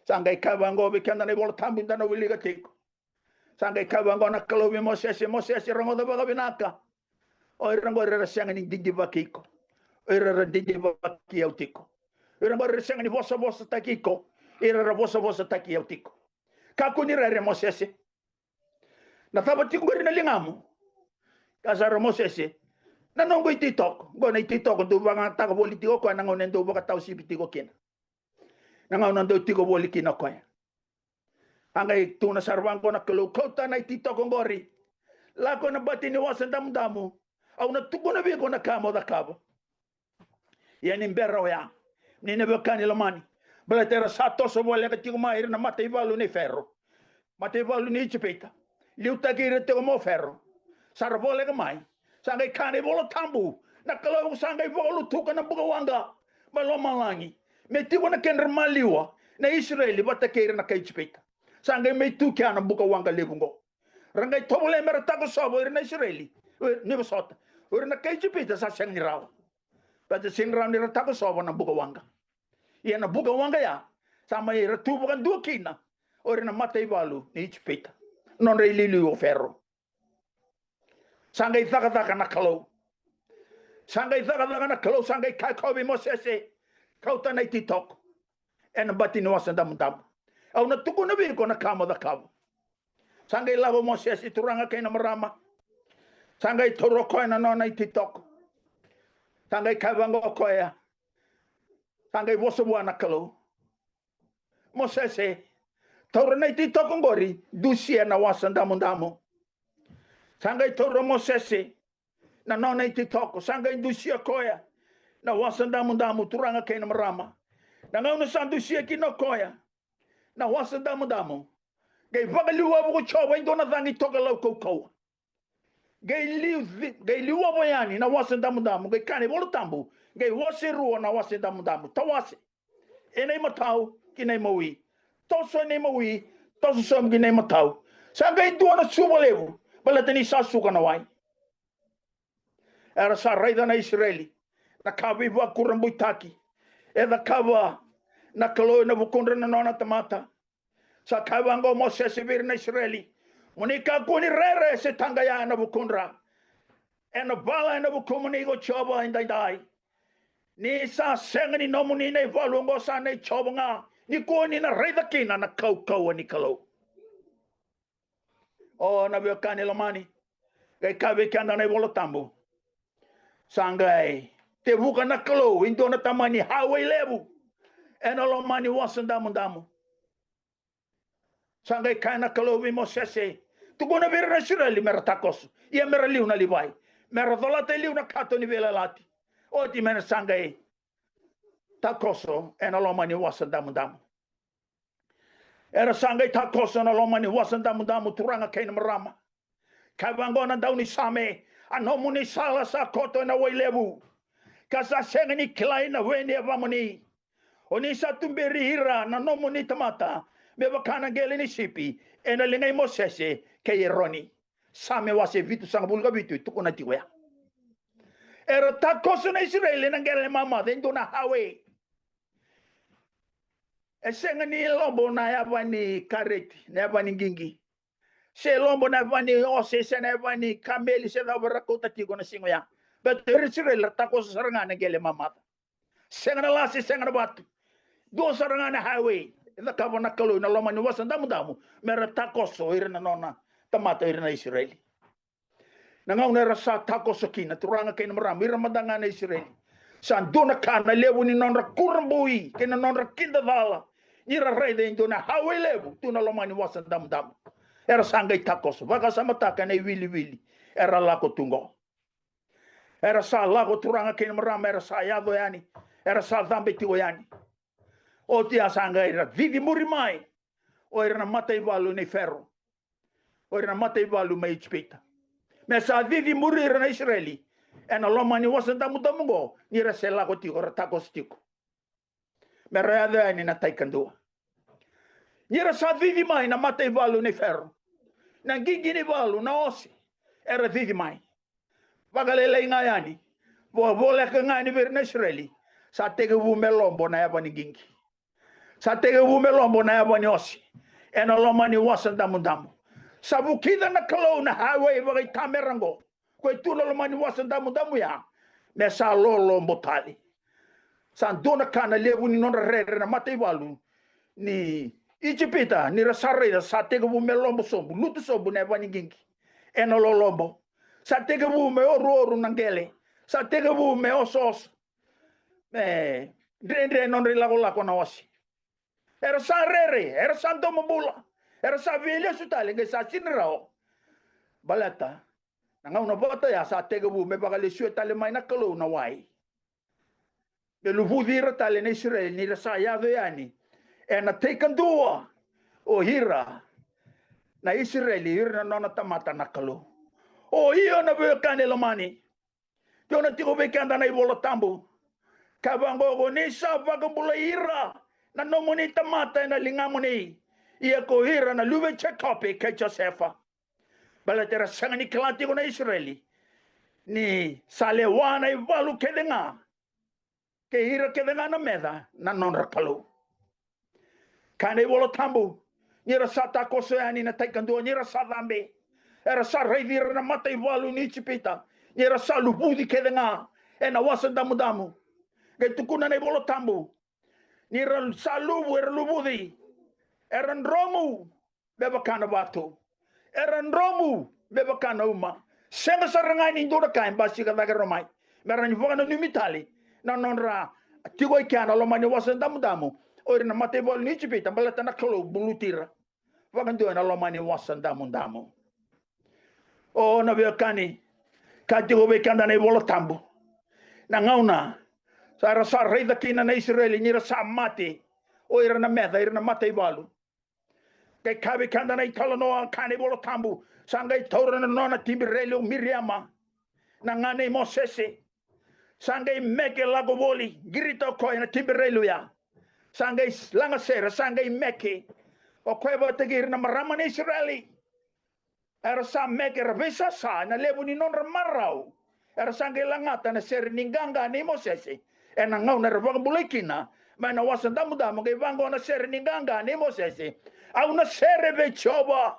Sa qai kaya vaqo vei keda na iVola Tabu da na wilika tiko. Sa qai kaya vaqo na Kalou vei Mosese, Mosese, rogoca vakavinaka. O ira qori era sega ni didivaki iko, o ira era didivaki au tiko. O ira qori era sega ni vosavosataki iko, ira era vosavosataki au tiko. Kakua ni rere, Mosese. Na cava tiko qori na ligamu? Kaya sara o Mosese, na noqu ititoko. Qo na ititoko dau vakayagataka voli tiko o koya na gauna e dau vakatawasivi tiko kina, na gauna dau tiko voli kina o koya. A qai tukuna sara vaqo na Kalou, kauta na ititoko qori, lako ena bati ni Wasa Damudamu, au na tukuna vei iko na ka mo cakava. Ia ni bera oya, ni na veiwekani lomani, baleta era sa toso voleka tiko mai ira na mataivalu nei Fero, mataivalu ni Ijipita, liutaki ira tiko mai o Fero. Sa ra voleka mai, sa qai kaya na iVola Tabu, na Kalou sa qai vakalutuka na bukawaqa mai lomalagi me tiko na kedra maliwa na Isireli vata kei ira na kai Ijipita. Sa qai mai tu kea na bukawaqa levu oqo. Ra qai tovolea me ra takosova o ira na Isireli, o ira, ni vosota, o ira na kai Ijipita sa sega ni rawa. Baleta sega ni rawa ni ra takosova na bukawaqa. Ia na bukawaqa ya sa mai ra tu vakadua kina o ira na mataivalu ni Ijipita, nodra iliuliu o Fero. Sa qai cakacaka na Kalou. Sa qai cakacaka na Kalou, sa qai kaya o koya vei Mosese, kauta na ititoko ena bati ni Wasa Damudamu, au na tukuna vei iko na ka mo cakava. Sa qai lako o Mosese, turaga kei na marama. Sa qai taura o koya na nona ititoko. Sa qai kaya vaqo o koya, sa qai vosa vua na Kalou, Mosese, taura na ititoko qori, dusia na Wasa Damudamu. Sa qai taura o Mosese na nona ititoko, sa qai dusia o koya na Wasa Damudamu, turaga kei na marama. Na gauna sa dusia kina o koya na Wasa Damudamu, qai vakaliuavu ko Jiova e dua na cagi tokalau kaukauwa. Qai liu, qai liuavu yani na Wasa Damudamu, qai kaya na iVola Tabu, qai wase rua na Wasa Damudamu, tawase ena imatau ki na imawi, toso ena imawi, toso sobu ki na imatau. Sa qai dua na suva levu, baleta ni sa suka na wai. Era sa raica na Isireli na ka veivakurabuitaki e cakava na Kalou ena vukudra na nona tamata. Sa kaya vaqo o Mosese vei ira na Isireli, mo ni kakua ni rere se taqaya ena vukudra. Ena vala ena vukumuni ko Jiova edaidai. Ni sa sega ni nomuni na ivalu oqo, sa nei Jiova ga. Nikua ni na raica kina na kaukauwa ni Kalou. O na veiwekani lomani, qai kaya vei keda na iVola Tabu, sa qai tevuka na Kalou e dua na tamani highway levu ena loma ni Wasa Damudamu. Sa qai kaya na Kalou vei Mosese, tukuna vei ira na Isireli me ra takoso, ia me ra liu na livai, me ra colata e liu na kato ni veiyalayalati, oti me ra sa qai takoso ena loma ni Wasa Damudamu. Era sa qai takoso ena loma ni Wasa Damudamu, turaga kei na marama. Kaya vaqo na daunisame, a nomuni sala sa koto ena wai levu. ka sa sega ni kilai na we ni yavamuni. O ni sa tuberi ira na nomuni tamata me vaka na qele ni sipi ena liga i Mosese kei Eroni. Same wase vitusagavulu ka vitu e tukuna tiko ya. Era takoso na Isireli ena qele mamaca e dua na highway. E sega ni lobo na yava ni kareti, na yava ni qiqi, se lobo na yava ni ose, se na yava ni kameli, se cava era kauta tiko na siga oya. Baleta o ira na Isireli era takoso sara ga na qele mamaca. Sega na lasi, sega na vatu. Dua sara ga na highway e cakava na Kalou ena loma ni Wasa Damudamu me ra takoso o ira na nona tamata, o ira na Isireli. Na gauna era sa takoso kina, turaga kei na marama, ira mada ga na Isireli, sa dua na ka na levu ni nodra kurabui kei na nodra kidacala ni ra raica e dua na highway levu tu na loma ni Wasa Damudamu. Era sa qai takoso, vakasamataka na iwiliwili era lako tu qo. Era sa lako, turaga kei na marama, era sa yaco yani, era sa cabe tiko yani. Oti ya sa qai ra cici muri mai o ira na mataivalu nei Fero, o ira na mataivalu mai Ijipita, me sa cici muri ira na Isireli ena loma ni Wasa Damudamu qo, ni ra se lako tiko, ra takoso tiko, me ra yaco yani na tai kadua. Ni ra sa cici mai na mataivalu nei Fero, na qiqi ni valu, na ose, era cici mai. Vakalailai ga yani, vo-, voleka ga yani vei ira na Isireli, sa tekivu me lobo na yava ni qiqi. Sa tekivu me lobo na yava ni ose ena loma ni Wasa Damudamu. Sa vukica na Kalou na highway vakaitamera qo, ko e tu na loma ni Wasa Damudamu ya, me sa lolobo tale. Sa dua na ka na levu ni nodra rere na mataivalu ni Ijipita, ni ra sa raica sa tekivu me lobo sobu, lutu sobu na yava ni qiqi ena lolobo. Sa tekivu me oruoru na qele, sa tekivu me osooso, me dredre nodra ilakolako na ose. Era sa rere, era sa domobula, era sa veilesu tale, qai sa sega ni rawa. Baleta na gauna vata ya sa tekivu me vakalesuya tale mai na Kalou na wai, me luvuci ira tale na Isireli, ni ra sa yaco yani ena tai kadua o ira na Isireli, ira na nona tamata na Kalou. O io, na veiwekani lomani, tukuna tiko vei keda na iVola Tabu, ka vaqo: Ko ni sa vakabulai ira na nomuni tamata ena ligamuni, ia ko ira na luve i Jekope kei Josefa. Baleta era sega ni kila tiko na Isireli ni sa lewa na ivalu kece ga kei ira kece ga na meca na nodra Kalou. Kaya na iVola Tabu, ni ra sa takoso yani na tai kadua, ni ra sa cabe, era sa raici ira na mataivalu ni Ijipita, ni ra sa luvuci kece ga ena Wasa Damudamu. Qai tukuna na iVola Tabu, ni ra sa luvu, era luvuci, era dromu me vaka na vatu, era dromu me vaka na uma. Sega sara ga ni dua na ka e basika cake rawa mai, me ra ni vakananumi tale na nodra tiko i kea na loma ni Wasa Damudamu o ira na mataivalu ni Ijipita, baleta na Kalou buluti ira vakadua ena loma ni Wasa Damudamu. O, na veiwekani, ka tiko vei keda na iVola Tabu, na gauna sa ra sa raica kina na Isireli ni ra sa mate o ira na meca, ira na mataivalu. Qai kaya vei keda na italanoa, kaya na iVola Tabu, sa qai taura na nona tibireli o Miriama, na gane i Mosese. Sa qai meke lako voli, qirita o koya na tibireli oya. Sa qai lagasere, sa qai meke o koya vata kei ira na marama na Isireli. Era sa meke, era veisasa ena levu ni nodra marau. Era sa qai lagata na sere ni qaqa nei Mosese ena gauna era vakabulai kina mai na Wasa Damudamu. Qai vaqo na sere ni qaqa nei Mosese: Au na sere vei Jiova,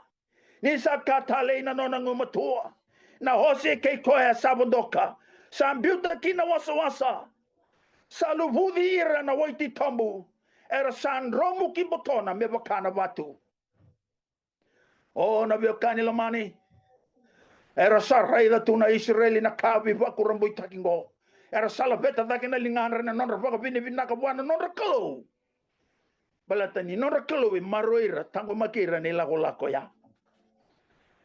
ni sa ka talei na nona gumatua. Na ose kei koya sa vodoka, sa biuta kina wasawasa. Sa luvuci ira na wai titobu, era sa dromu ki botona me vaka na vatu. O, na veiwekani lomani, era sa raica tu na Isireli na ka veivakurabuitaki qo. Era sa laveta cake na ligadra na nodra vakavinavinaka vua na nodra Kalou. Baleta ni nodra Kalou e maroroi ira, taqomaki ira ena ilakolako ya.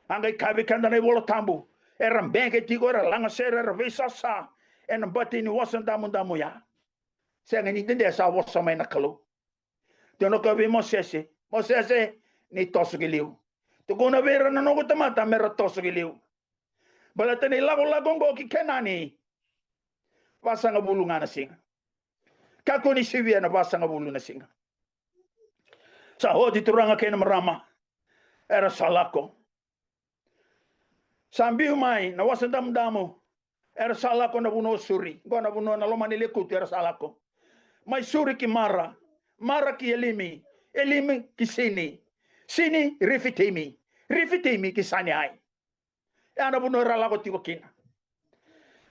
A qai kaya vei keda na iVola Tabu, era beke tiko, era lagasere, era veisasa ena bati ni Wasa Damudamu ya. Sega ni dede, sa vosa mai na Kalou. Tukuna o koya vei Mosese: Mosese, ni toso ki liu. Tukuna vei ira na noqu tamata me ra toso ki liu. Baleta ni lakolako oqo ki Kenani, Vasagavulu ga na siga. Kakua ni sivia na vasagavulu na siga. Sa oti, turaga kei na marama, era sa lako. Sa biu mai na Wasa Damudamu, era sa lako na vanua o Suri, qo na vanua na loma ni lekutu, era sa lako. Mai Suri ki Mara, Mara ki Elimi, Elimi ki Sini, Sini Rifitimi, Rifitimi ki Saniai. Ya na vanua era lako tiko kina.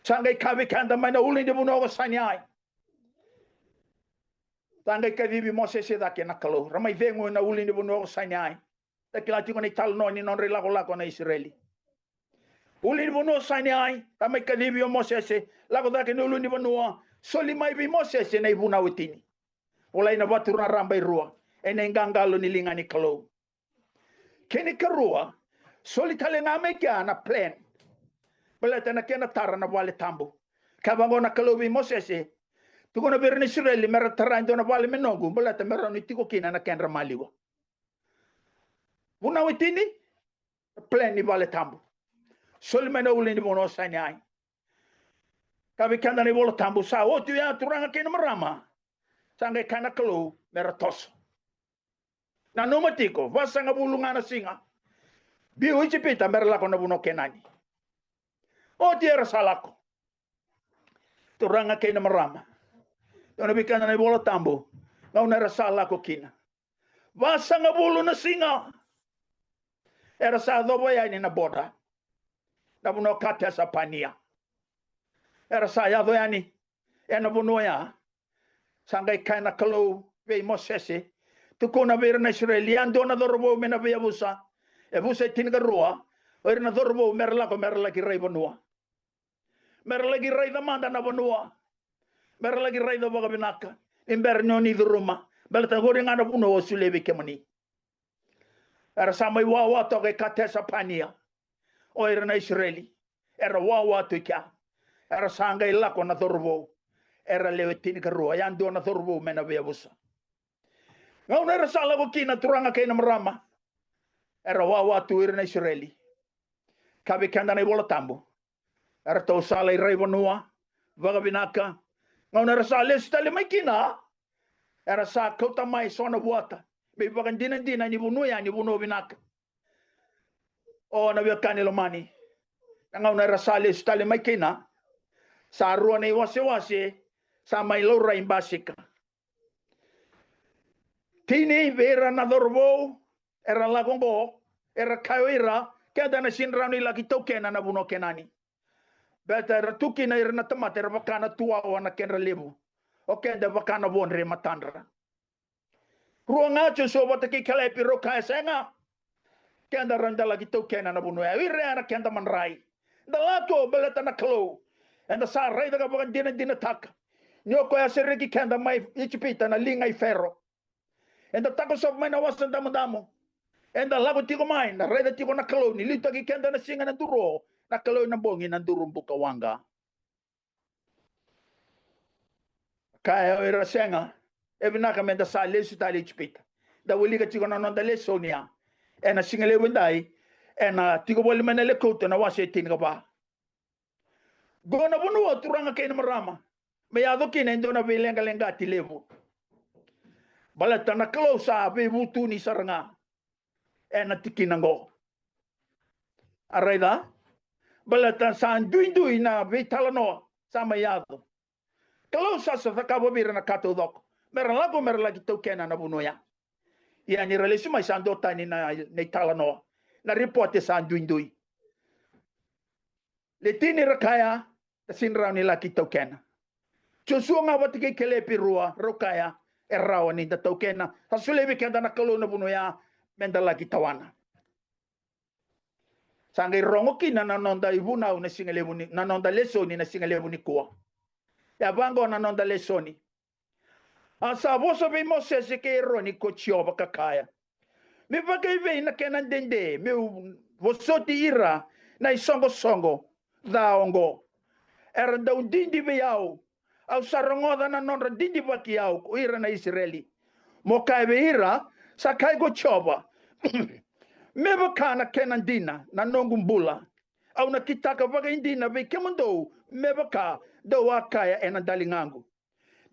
Sa qai kaya vei keda mai na ulunivanua ko Saniai. Sa qai kacivi Mosese cake na Kalou, ra mai cegu ena ulunivanua ko Saniai. Da kila tiko na italanoa ni nodra ilakolako na Isireli. Ulunivanua o Saniai, ra mai kacivi o Mosese, lako cake na ulunivanua, soli mai vei Mosese na ivunau e tini. Volai na vatu raraba e rua, ena iqaqalo ni liga ni Kalou. Kena ikarua, soli tale ga mai kea na plan. Baleta na kena tara na vale tabu. Kaya vaqo na Kalou vei Mosese, tukuna vei ira na Isireli, mera tara e dua na vale me noqu, baleta me rawa ni tiko kina na kedra maliwa. Vunau e tini, plan ni vale tabu. Soli mai na ulunivanua o Saniai. Kaya vei keda na iVola Tabu, sa oti oya, turaga kei na marama, sa qai kaya na Kalou mera toso. Nanuma tiko, vasagavulu ga na siga. Biu Ijipita mera lako na vanua o Kenani. Oti era sa lako. Turaga kei na marama, tukuna vei keda na iVola Tabu, gauna era sa lako kina, vasagavulu na siga. Era sa yacova yani na boda, na vanua o Katesa Pania. Era sa yaco yani ena vanua oya. Sa qai kaya na Kalou vei Mosese, tukuna vei ira na Isireli, yadua na cauravou me na veiyavusa. E vusa e tinikarua, o ira na cauravou mera lako, mera laki rai vanua. Mera laki raica mada na vanua. Mera laki raica vakavinaka ni bera ni oni curuma, baleta qori ga na vanua au solia vei kemuni. Era sa mai wawa toka e Katesa Pania o ira na Isireli. Era wawa tu i kea. Era sa qai lako na cauravou. Era lewe tinikarua, yadua na cauravou me na veiyavusa. Gauna era sa lako kina, turaga kei na marama, era wawa tu ira na Isireli. Kaya vei keda na iVola Tabu, eratou sa lai rai vanua vakavinaka. Gauna era sa lesu tale mai kina, era sa kauta mai so na vuata me ivakadinadina ni vanua ya ni vanua vinaka. O na veiwekani lomani, na gauna era sa lesu tale mai kina, sa rua na iwasewase sa mai laurai basika. Tini vei ira na cauravou era lako oqo, era kaya o ira, keda na sega ni rawa ni laki taukena na vanua o Kenani. Baleta era tu kina ira na tamata era vaka na tuwawa na kedra levu, o keda vaka na vodre e matadra. Rua ga, Josua vata kei Kelepi, rau kaya, sega. Keda rawa ni da laki taukena na vanua ya. O ira ya na keda madrai. Da lako baleta na Kalou. Eda sa raica ka vakadinadinataka ni o koya a sereki keda mai Ijipita na liga i Fero. Eda takosova mai na Wasa Damudamu. Eda lako tiko mai, da raica tiko na Kalou ni liutaki keda na siga na duru o, na Kalou ena bogi na duru buka waqa. Kaya o ira, sega, e vinaka meda sa lesu tale i Ijipita. Da wilika tiko na noda lesoni ya ena sigalevu edai, ena Tiko Voli mai na Lekauta na wase e tinikava. Qo na vanua, turaga kei na marama, me yaco kina e dua na veileqaleqati levu. Baleta na Kalou sa veivutuni sara ga ena tikina qo. A raica, baleta sa duidui na veitalanoa sa mai yaco. Kalou sa, sa cakava vei ira na ka taucoko, mera lako, mera laki taukena na vanua ya. Ia ni ra lesu mai, sa duatani na, na italanoa, na ripote sa duidui. Le tini ra kaya, da sega ni rawa ni laki taukena. Josua ga vata kei Kelepi, rua, rau kaya, e rawa ni da taukena. Sa solia vei keda na Kalou na vanua ya meda laki tawana. Sa qai rogo kina na noda ivunau na sigalevu ni, na noda lesoni na sigalevu nikua. E a vaqo na noda lesoni. A sa vosa vei Mosese kei Eroni ko Jiova ka kaya, me vakaivei na kena dede meu vosoti ira na isoqosoqo ca oqo? Era dau didi vei au. Au sa rogoca na nodra didivaki au ko ira na Isireli. Mo kaya vei ira, sa kaya ko Jiova, me vaka na kena dina na noqu bula, au na kitaka vakaidina vei kemudou me vaka dou a kaya ena daligaqu.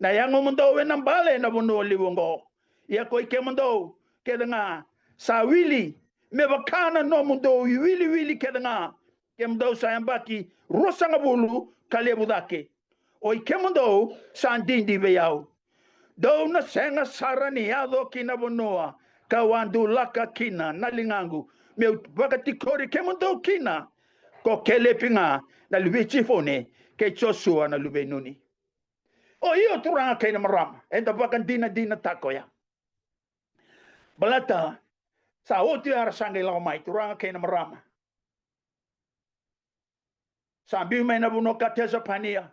Na yagomudou ena bale ena vanua levu oqo. Ia koi kemudou kece ga sa wili, me vaka na nomudou iwiliwili kece ga, kemudou sa yabaki ruasagavulu ka levu cake. Oi kemudou sa didi vei au. Dou na sega sara ni yaco ki na vanua kau a dulaka kina na ligaqu me'u vakatikori kemudou kina, ko Kelepi ga na luve i Jifune, kei Josua na luve i Nuni. O io, turaga kei na marama, eda vakadinadinataka oya. Baleta sa oti oya era sa qai lako mai, turaga kei na marama. Sa biu mai na vanua Katesa Pania.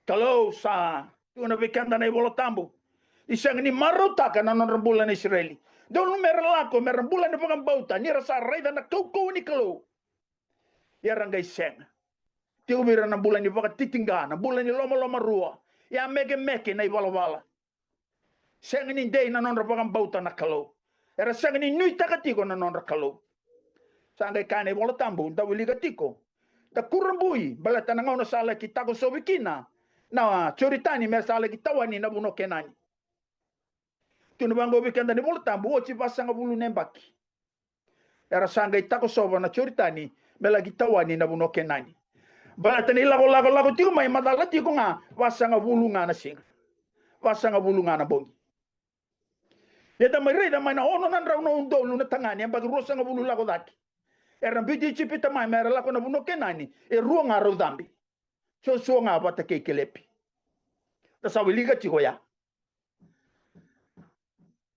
Kalou sa tukuna vei keda na iVola Tabu ni sega ni marautaka na nodra bula na Isireli. Dodonu mera lako, mera bula ni vakabauta, ni ra sa raica na kaukauwa ni Kalou. Ia ra qai sega. Tiko vei ira na bula ni vakatitiqa, na bula ni lomalomarua. Ia mekemeke na ivalavala. Sega ni dei na nodra vakabauta na Kalou. Era sega ni nuitaka tiko na nodra Kalou. Sa qai kaya na iVola Tabu, da wilika tiko, da kurabui baleta na gauna sa laki takosovi kina na Joritani me sa laki tawani na vanua o Kenani. Tukuna vaqo vei keda na iVola Tabu, oti vasagavulu na yabaki era sa qai takosova na Joritani me laki tawani na vanua o Kenani. Baleta ni lakolako, lako tiko mai, macala tiko ga vasagavulu ga na siga, vasagavulu ga na bogi. Ia da mai raica mai na ono na drau na udolu na tagane, yabaki ruasagavulu lako cake, era biuti Ijipita mai mera lako na vanua o Kenani, e rua ga rau cabe. Josua ga vata kei Kelepi. Da sa wilika tiko oya.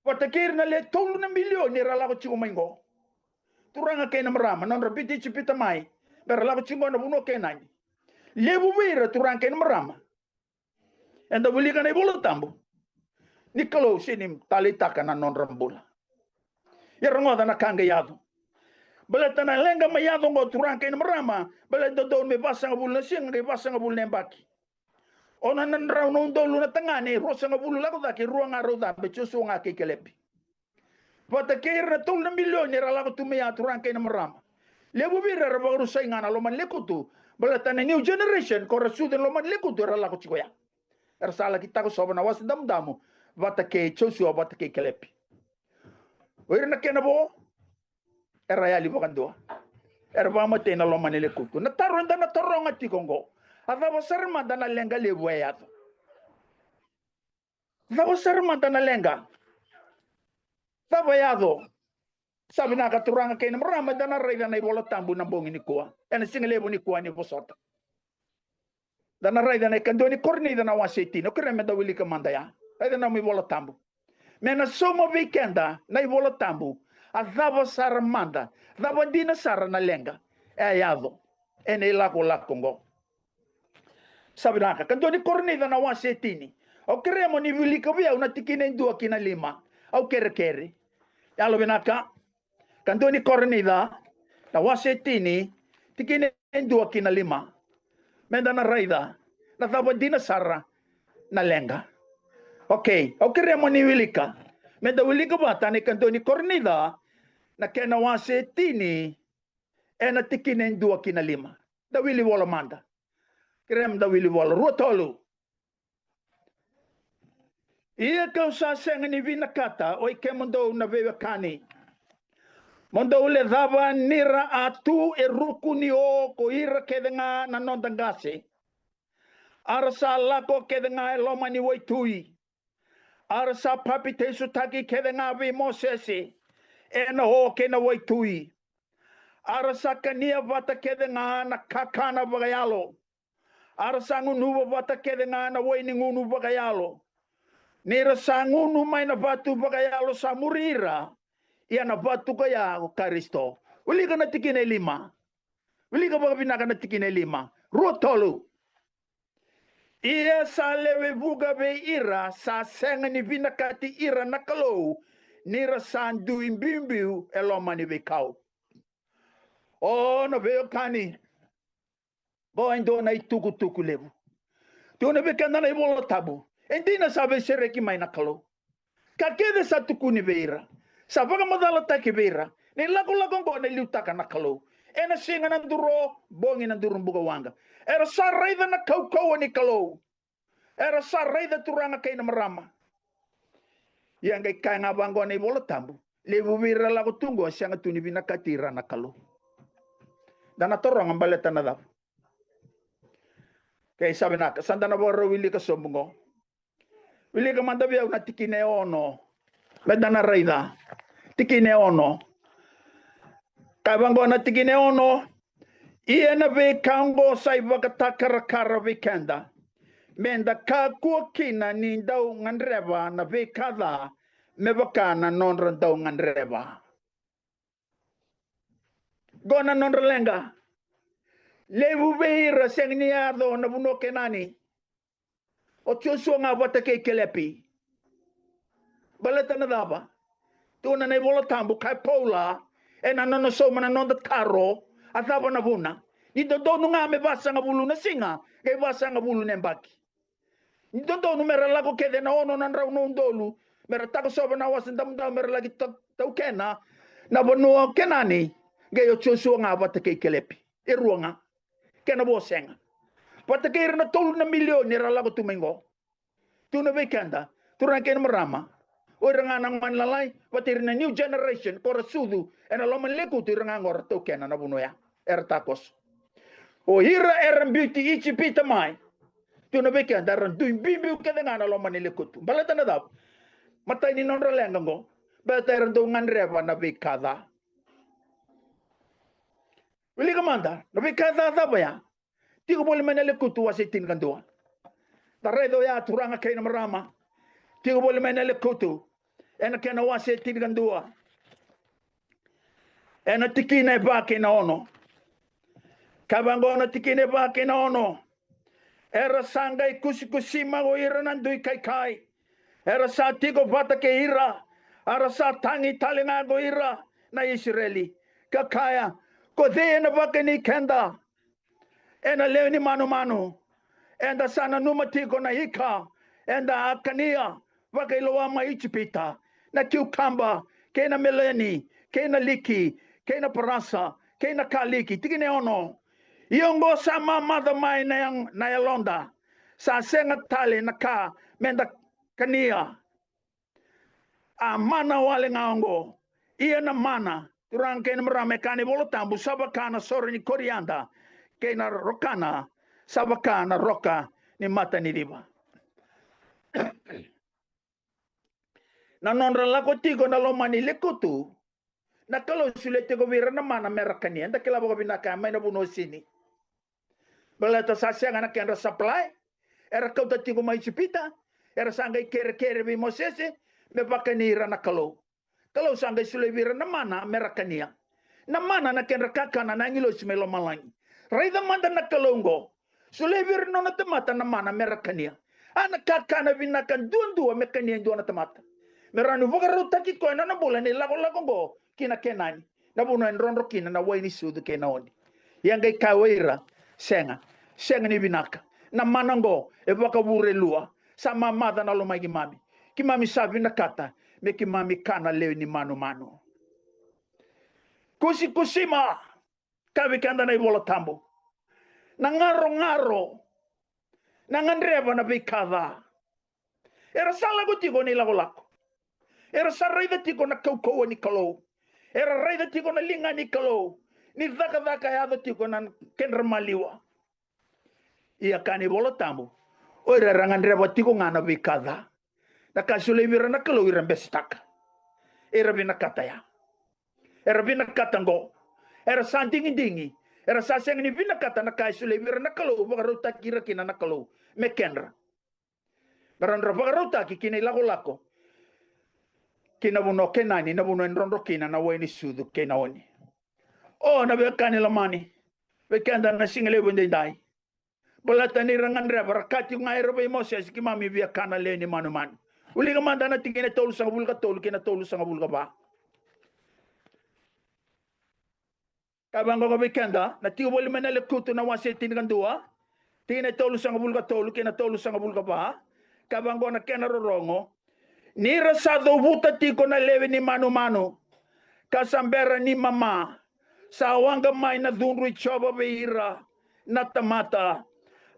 Vata kei ira na le tolu na milioni era lako tiko mai qo, turaga kei na marama, na nodra biuti Ijipita mai mera lako tiko qo na vanua o Kenani. Levu vei ira, turaga kei na marama, eda wilika na iVola Tabu ni Kalou sega ni taleitaka na nodra bula. Ia rogoca na ka qai yaco. Baleta na leqa mai yaco oqo, turaga kei na marama, baleta dodonu me vasagavulu na siga qai vasagavulu na yabaki. Ono na drau na udolu na tagane, ruasagavulu lako cake, rua ga rau cabe, Josua ga kei Kelepi. Vata kei ira na tolu na milioni era lako tu mai ya, turaga kei na marama, levu vei ira era vakarusai ga na loma ni lekutu. Baleta na new generation ko ra sucu ena loma ni lekutu era lako tiko ya. Era sa laki takosova na Wasa Damudamu vata kei Josua, vata kei Kelepi. O ira na kena vo, era yali vakadua. Era vakamatei na loma ni lekutu. Na taro eda na taroga tiko oqo, a cava sara mada na leqa levu e yaco? Cava sara mada na leqa? Cava e yaco? Sa vinaka, turaga kei na marama, eda na raica na iVola Tabu na bogi nikua, ena siga levu nikua ni vosota. Da na raica na ikadua ni Korinica na wase e tini. Au kerea meda wilika mada ya. Raica na nomu iVola Tabu. Me na sauma vei keda na iVola Tabu, a cava sara mada, cava dina sara na leqa e a yaco ena ilakolako oqo. Sa vinaka, ikadua ni Korinica na wase e tini. Au kerea mo ni wilika vei au na tikina e dua ki na lima. Au kerekere. Yalovinaka. Ikadua ni Korinica na wase e tini, tikina e dua ki na lima. Meda na raica na cava dina sara na leqa. Okei, au kerea mo ni wilika. Meda wilika vata na ikadua ni Korinica, na kena wase e tini, ena tikina e dua ki na lima. Da wili vola mada. Kerea meda wili vola. Rua, tolu. Ia kau sa sega ni vinakata, oi kemudou na veiwekani, mo dou lecava ni ra a tu e ruku ni o ko ira kece ga na noda qase. A ra sa lako kece ga e loma ni waitui. A ra sa papitaisotaki kece ga vei Mosese ena o kei na waitui. A ra sa kania vata kece ga na kakana vakayalo. A ra sa gunuva vata kece ga na wai ni gunu vakayalo. Ni ra sa gunu mai na vatu vakayalo sa muri ira, ia na vatu koya ko Karisito. Wilika na tikina e lima. Wilika vakavinaka na tikina e lima. Rua, tolu. Ia sa lewe vuqa vei ira sa sega ni vinakati ira na Kalou, ni ra sa dui biubiu e loma ni veikau. O na veiwekani, qo e dua na itukutuku levu. Tukuna vei keda na iVola Tabu, e dina sa veisereki mai na Kalou. Ka kece sa tukuni vei ira, sa vakamacalataki vei ira, na ilakolako oqo na liutaka na Kalou. Ena siga na duro, bogi na duro buka waqa. Era sa raica na kaukauwa ni Kalou. Era sa raica, turaga kei na marama. Ia qai kaya ga vaqo na iVola Tabu, levu vei ira lako tu qo e sega tu ni vinakati ira na Kalou. Da na taroga baleta na cava? Kei sa vinaka, sa da na vakarau wilika sobu qo. Wilika mada vei au na tikina e ono. Meda na raica. Tikina e ono. Kaya vaqo na tikina e ono. Ia na veika oqo sa ivakatakarakara vei keda, meda kakua kina ni dau gadreva na veika ca me vaka na nodra dau gadreva. Qo na nodra leqa. Levu vei ira sega ni yaco na vanua o Kenani. O Josua ga vata kei Kelepi. Baleta na cava? Tukuna na iVola Tabu, kaya Paula ena nona sauma na noda taro, a cava na vuna? Ni dodonu ga me vasagavulu na siga, qai vasagavulu na yabaki. Ni dodonu mera lako kece na ono na drau na udolu, mera takosova na Wasa Damudamu, mera laki ta-, taukena na vanua o Kenani, qai o Josua ga vata kei Kelepi. E rua ga. Kena vo sega. Vata kei ira na tolu na milioni era lako tu mai qo. Tukuna vei keda, turaga kei na marama, o ira ga na gone lalai, vata ira na new generation, ko ra sucu ena loma ni lekutu, ira ga qo ra taukena na vanua ya. Era takoso. O ira era biuti Ijipita mai, tukuna vei keda, era dui biubiu kece ga na loma ni lekutu. Baleta na cava? Matai ni nodra leqa qo. Baleta era dau gadreva na veika ca. Wilika mada, na veika ca cava ya? Tiko voli mai na Lekutu wase tinikadua. Da raica oya, turaga kei na marama. Tiko voli mai na Lekutu ena kena wase tinikadua, ena tikina e va kei na ono. Kaya vaqo na tikina e va kei na ono. Era sa qai kusikusima ko ira na dui kaikai. Era sa tiko vata kei ira, a ra sa tagi tale ga ko ira na Isireli, ka kaya, ko cei ena vakani keda ena lewe ni manumanu? Eda sa nanuma tiko na ika eda a kania vakailoa mai Ijipita, na kiukaba, kei na meleni, kei na liki, kei na parasa, kei na kaliki. Tikina e ono. Ia oqo sa mamaca mai na ya-, na yaloda, sa sega tale na ka meda kania. A mana wale ga oqo. Ia na mana, turaga kei na marama, e kaya na iVola Tabu, sa vaka na sore ni korianda, kei na rokana sa vaka na roka ni mata ni civa. Na nodra lako tiko na loma ni lekutu, na Kalou solia tiko vei ira na mana mera kania. Eda kila vakavinaka mai na vanua o Sini. Baleta sa sega na kedra supply. Era kauta tiko mai Ijipita. Era sa qai kerekere vei Mosese me vakani ira na Kalou. Kalou sa qai solia vei ira na mana mera kania. Na mana na kedra kakana na agilosi mai lomalagi. Raica mada na Kalou oqo. Solia vei ira na nona tamata na mana mera kania. A na kakana vinaka duadua me kania e dua na tamata. Me rawa ni vakarautaki koya na nona bula ena ilakolako oqo ki na Kenani, na vanua e drodro kina na wai ni sucu kei na oni. Ia qai kaya o ira, sega, sega ni vinaka. Na mana oqo e vakavure lua. Sa mamaca na lomai keimami. Keimami sa vinakata me keimami kana lewe ni manumanu. Kusikusima. Kaya vei keda na iVola Tabu, na garogaro, na gadreva na veika ca. Era sa lako tiko ena ilakolako. Era sa raica tiko na kaukauwa ni Kalou. Era raica tiko na liga ni Kalou ni cakacaka e yaco tiko ena kedra maliwa. Ia kaya na iVola Tabu, o ira era gadreva tiko ga na veika ca, na ka e solia vei ira na Kalou era besetaka. Era vinakata ya. Era vinakata oqo. Era sa digidigi. Era sa sega ni vinakata na ka e solia vei ira na Kalou, vakarautaki ira kina na Kalou me kedra. Me ra nodra vakarautaki ki na ilakolako ki na vanua o Kenani, na vanua e drodro kina na wai ni sucu kei na oni. O na veiwekani lomani, vei keda na siga levu edaidai. Baleta ni ra gadreva, ra kaya tiko ga era vei Mosese, keimami via kana lewe ni manumanu. Wilika mada na tikina e tolusagavulu ka tolu kei na tolusagavulu ka va. Kaya vaqo ga vei keda, na tiko voli mai na Lekutu na wase tinikadua, tikina e tolusagavulu ka tolu kei na tolusagavulu ka va. Kaya vaqo na kena rorogo. Ni ra sa cavuta tiko na lewe ni manumanu, ka sa bera ni mama, sa waqa mai na cudru i Jiova vei ira, na tamata.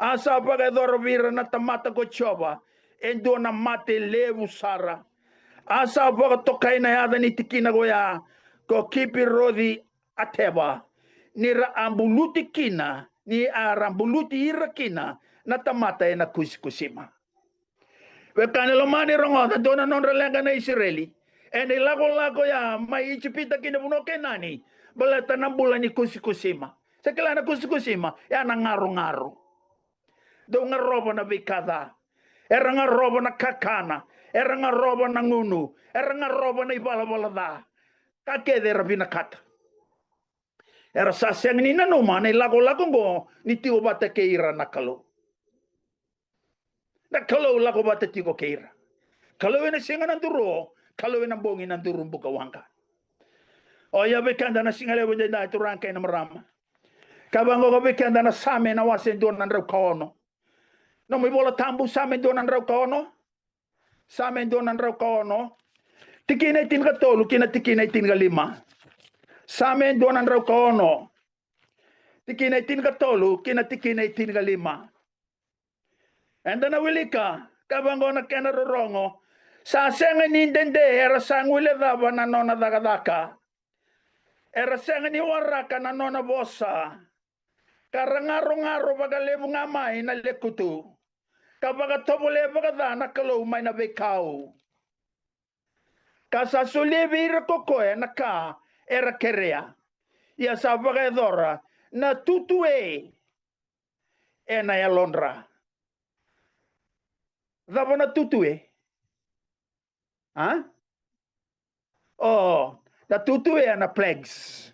A sa vakayacora vei ira na tamata ko Jiova e dua na mate levu sara. A sa vakatokai na yaca ni tikina koya ko Kipiroci Ateva, ni ra a buluti kina, ni a ra buluti ira kina na tamata ena kusikusima. Wekaqu lomani, rogoca, dua na nodra leqa na Isireli ena ilakolako ya mai Ijipita ki na vanua o Kenani, baleta na bula ni kusikusima. Sa kila na kusikusima, ya na garogaro. Dau garova na veika ca. Era garova na kakana, era garova na gunu, era garova na ivalavala ca. Ka kece era vinakata. Era sa sega ni nanuma na ilakolako oqo ni tiko vata kei ira na Kalou. Na Kalou lako vata tiko kei ira. Kalou ena siga na duru o, Kalou ena bogi na duru bukawaqa. O ya vei keda na siga levu edaidai, turaga kei na marama. Ka vaqo vei keda na Same na wase dua na drau ka ono. Nomu iVola Tabu, Same dua na drau ka ono. Same dua na drau ka ono, tikina e tinikatolu ki na tikina e tinikalima. Same dua na drau ka ono, tikina e tinikatolu ki na tikina e tinikalima. Eda na wilika, ka vaqo na kena rorogo: Sa sega ni dede era sa guilecava na nona cakacaka. Era sega ni waraka na nona vosa. Ka ra garogaro vakalevu ga mai na lekutu, ka vakatovolea vakaca na Kalou mai na veikau. Ka sa solia vei ira ko koya na ka era kerea, ia sa vakayacora na tutue ena yalodra. Cava na tutue? A? O, na tutue ya na plagues.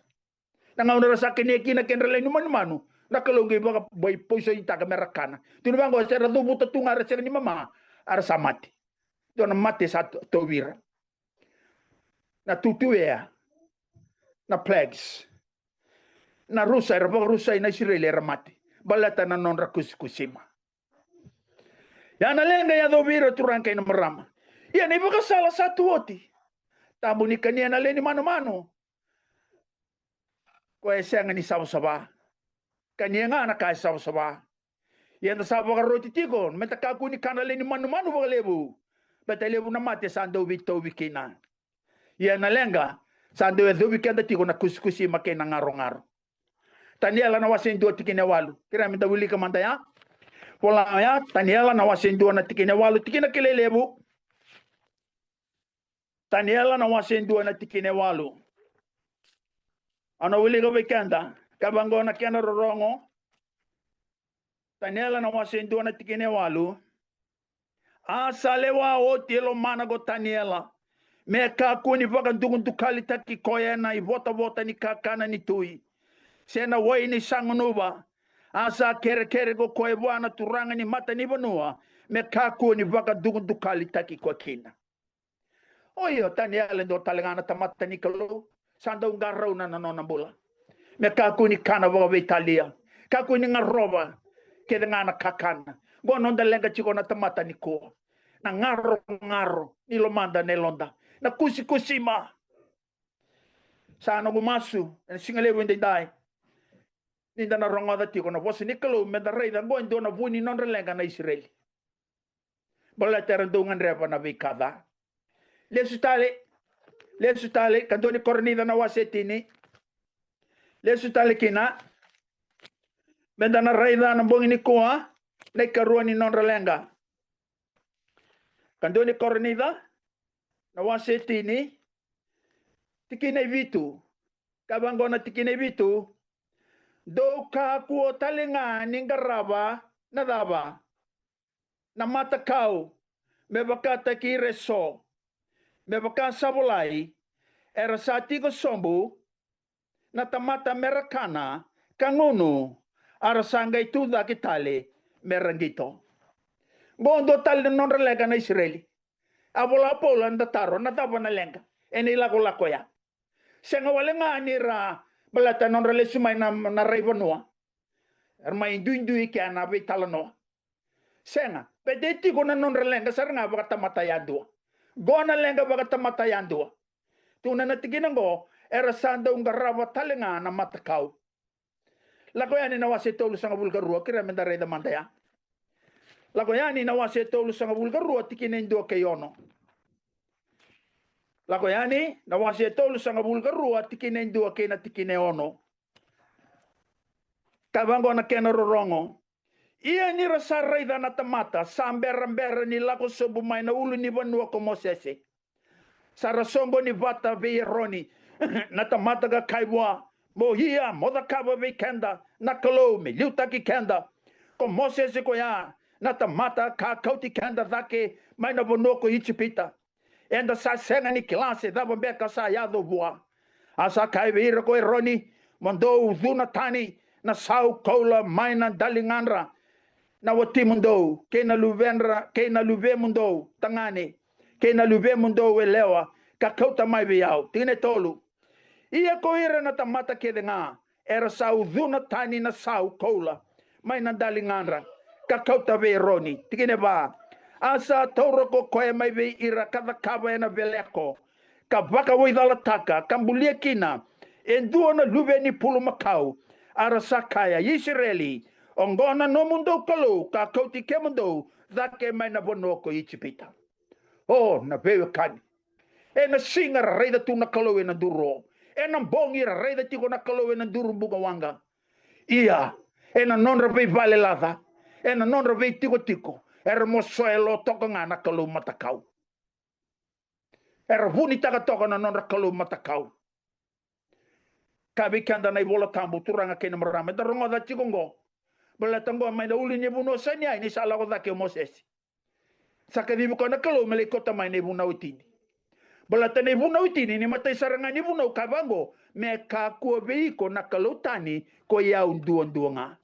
Na gauna ra sa kania kina kedra lewe ni manumanu, na Kalou qai vakabai poisonitaka me ra kana. Tukuna vaqo, se ra cuvuta tu ga, ra sega ni mama, a ra sa mate. Dua na mate sa to-, tauvi ira. Na tutue ya, na plagues. Na rusa, era vakarusai na Isireli, era mate. Baleta na nodra kusikusima. Ya na leqa e yacovi ira, turaga kei na marama. Ia na ivakasala sa tu oti. Tabu ni kania na lewe ni manumanu. Koya e sega ni savasava. Kania ga na ka e savasava. Ia eda sa vakaroti tiko, meda kakua ni kana lewe ni manumanu vakalevu. Baleta e levu na mate sa dau veitauvi kina. Ia na leqa sa dau yacovi keda tiko na kusikusima kei na garogaro. Taniela na wase dua tikina e walu. Kerea meda wilika mada ya. Vola ya, Taniela na wase dua na tikina e walu, tikina kilai levu. Taniela na wase dua na tikina e walu. Au na wilika vei keda, ka vaqo na kena rorogo. Taniela na wase dua na tikina e walu. A sa lewa oti e lomana ko Taniela, me kakua ni vakadukadukalitaki koya ena ivotavota ni kakana ni tui, se na wai ni sa gunuva. A sa kerekere ko koya vua na turaga ni matanivanua, me kakua ni vakadukadukalitaki koya kina. O io, Taniela e dua tale ga na tamata ni Kalou, sa dau qarauna na nona bula. Me kakua ni kana vakaveitalia, kakua ni garova kece ga na kakana. Qo noda leqa tiko na tamata nikua. Na garogaro ni lomada, na yaloda, na kusikusima. Sa noqu masu ena siga levu edaidai, ni da na rogoca tiko na vosa ni Kalou, meda raica qo e dua na vu ni nodra leqa na Isireli. Baleta era dau gadreva na veika ca. Lesu tale, lesu tale, ka dua ni Korinica na wase tini. Lesu tale kina, meda na raica na bogi nikua na ikarua ni nodra leqa. Ka dua ni Korinica na wase tini, tikina e vitu. Ka vaqo na tikina e vitu: Dou kakua tale ga ni qarava na cava? Na matakau, me vakataki ira eso. Me vaka sa volai, era sa tiko sobu na tamata me ra kana ka gunu, a ra sa qai tu cake tale me ra qito. Qo dua tale na nodra leqa na Isireli. A vola o Paula, eda taro, na cava na leqa ena ilakolako ya? Sega wale ga ni ra, baleta nodra lesu mai na, na rai vanua, era mai duidui kea na veitalanoa. Sega, baleta e tiko na nodra leqa sara ga vakatamata yadua. Qo na leqa vakatamata yadua. Tukuna na tikina qo, era sa dau qarava tale ga na matakau. Lako Yani na wase e tolusagavulu ka rua, kerea meda raica mada ya. Lako Yani na wase e tolusagavulu ka rua, tikina e dua kei ono. Lako Yani na wase e tolusagavulu ka rua, tikina e dua kei na tikina e ono. Ka vaqo na kena rorogo. Ia ni ra sa raica na tamata sa berabera ni lako sobu mai na ulunivanua ko Mosese, sa ra soqoni vata vei Eroni na tamata ka kaya vua, mo ia mo cakava vei keda na Kalou me liutaki keda. Ko Mosese koya na tamata ka kauti keda cake mai na vanua ko Ijipita. Eda sa sega ni kila se cava beka sa yaco vua. A sa kaya vei ira ko Eroni, mo dou cuna tani na sau koula mai na daligadra na watimudou, kei na luvedra, kei na luvemudou tagane, kei na luvemudou yalewa, ka kauta mai vei au. Tikina e tolu. Ia ko ira na tamata kece ga era sa ucuna tani na sau koula mai na daligadra ka kauta vei Eroni. Tikina e va. A sa taura ko koya mai vei ira ka cakava ena veleko ka vakawaicalataka ka bulia kina e dua na luve ni pulumakau. A ra sa kaya, Isireli, oqo na nomudou Kalou ka kauti kemudou cake mai na vanua ko Ijipita. O na veiwekani, ena siga ra raica tu na Kalou ena duru o, ena bogi ra raica tiko na Kalou ena duru bukawaqa. Ia, ena nodra veivale laca, ena nodra veitikotiko, era mosoya lo toka ga na kalou matakau. Era vunitaka toka na nodra kalou matakau. Ka vei keda na iVola Tabu, turaga kei na marama, eda rogoca tiko oqo. Baleta oqo mai na ulunivanua o Saineai ni sa lako cake o Mosese. Sa kacivi koya na Kalou me lai kauta mai na ivunau e tini. Baleta na ivunau e tini ni matai sara ga ni vunau ka vaqo, me kakua vei iko na kalou tani ko i au duadua ga.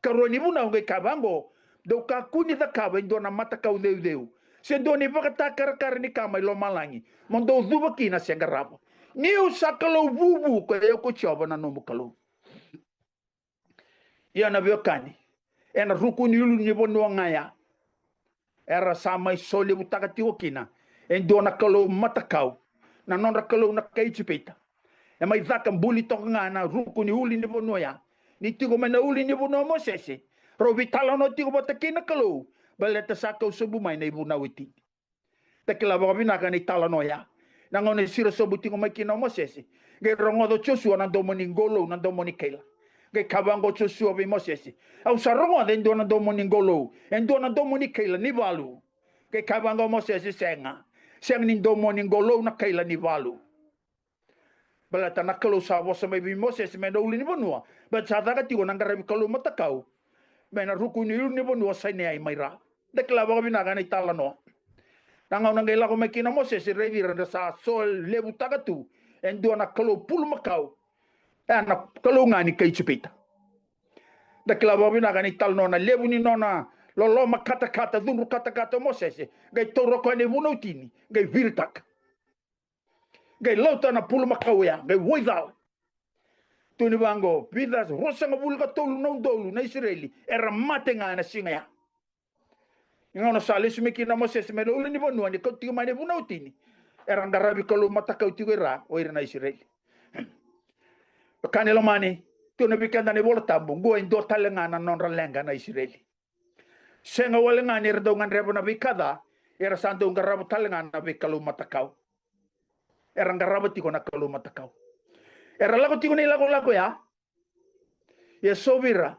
Karua ni vunau qai ka vaqo, dou kakua ni cakava e dua na matakau ceuceu se dua na ivakatakarakara ni ka mai lomalagi mo dou cuva kina se qarava. Niu sa Kalou vuvu ko i au ko Jiova na nomu Kalou. Ia na veiwekani, ena ruku ni ulunivanua ga ya, era sa mai solevutaka tiko kina e dua na kalou matakau, na nodra kalou na kai Ijipita. E mai caka buli toka ga na ruku ni ulunivanua ya. Ni tiko mai na ulunivanua o Mosese, rau veitalanoa tiko vata kei na Kalou, baleta sa kau sobu mai na ivunau e tini. Da kila vakavinaka na italanoa ya. Na gauna e siro sobu tiko mai kina o Mosese, qai rogoca o Josua na domo ni qolou, na domo ni kaila. Qai kaya vaqo o Josua vei Mosese, au sa rogoca e dua na domo ni qolou, e dua na domo ni kaila ni valu. Qai kaya vaqo o Mosese, sega, sega ni domo ni qolou na kaila ni valu. Baleta na Kalou sa vosa mai vei Mosese mai na ulunivanua, baleta sa caka tiko na qaravi kalou matakau mai na ruku ni ulunivanua o Saineai mai ra. Da kila vakavinaka na italanoa. Na gauna qai lako mai kina o Mosese, raici ira, ra sa solevutaka tu e dua na kalou pulumakau, e na kalou ga ni kai Ijipita. Da kila vakavinaka na italanoa, na levu ni nona loloma katakata, cudru katakata o Mosese, qai taura koya na ivunau tini, qai viritaka. Qai lauta na pulumakau ya, qai waicala. Tukuni vaqo, vica ruasagavulu ka tolu na udolu na Isireli era mate ga ena siga ya. Ni gauna sa lesu mai kina o Mosese mai na ulunivanua ni kauti tiko mai na ivunau tini, era qaravi kalou matakau tiko ira, o ira na Isireli. Veiwekani lomani, tukuna vei keda na iVola Tabu, qo e dua tale ga na nodra leqa na Isireli. Sega wale ga ni ra dau gadreva na veika ca, era sa dau qarava tale ga na veikalou matakau. Era qarava tiko na kalou matakau. Era lako tiko na ilakolako ya. Ia so vei ira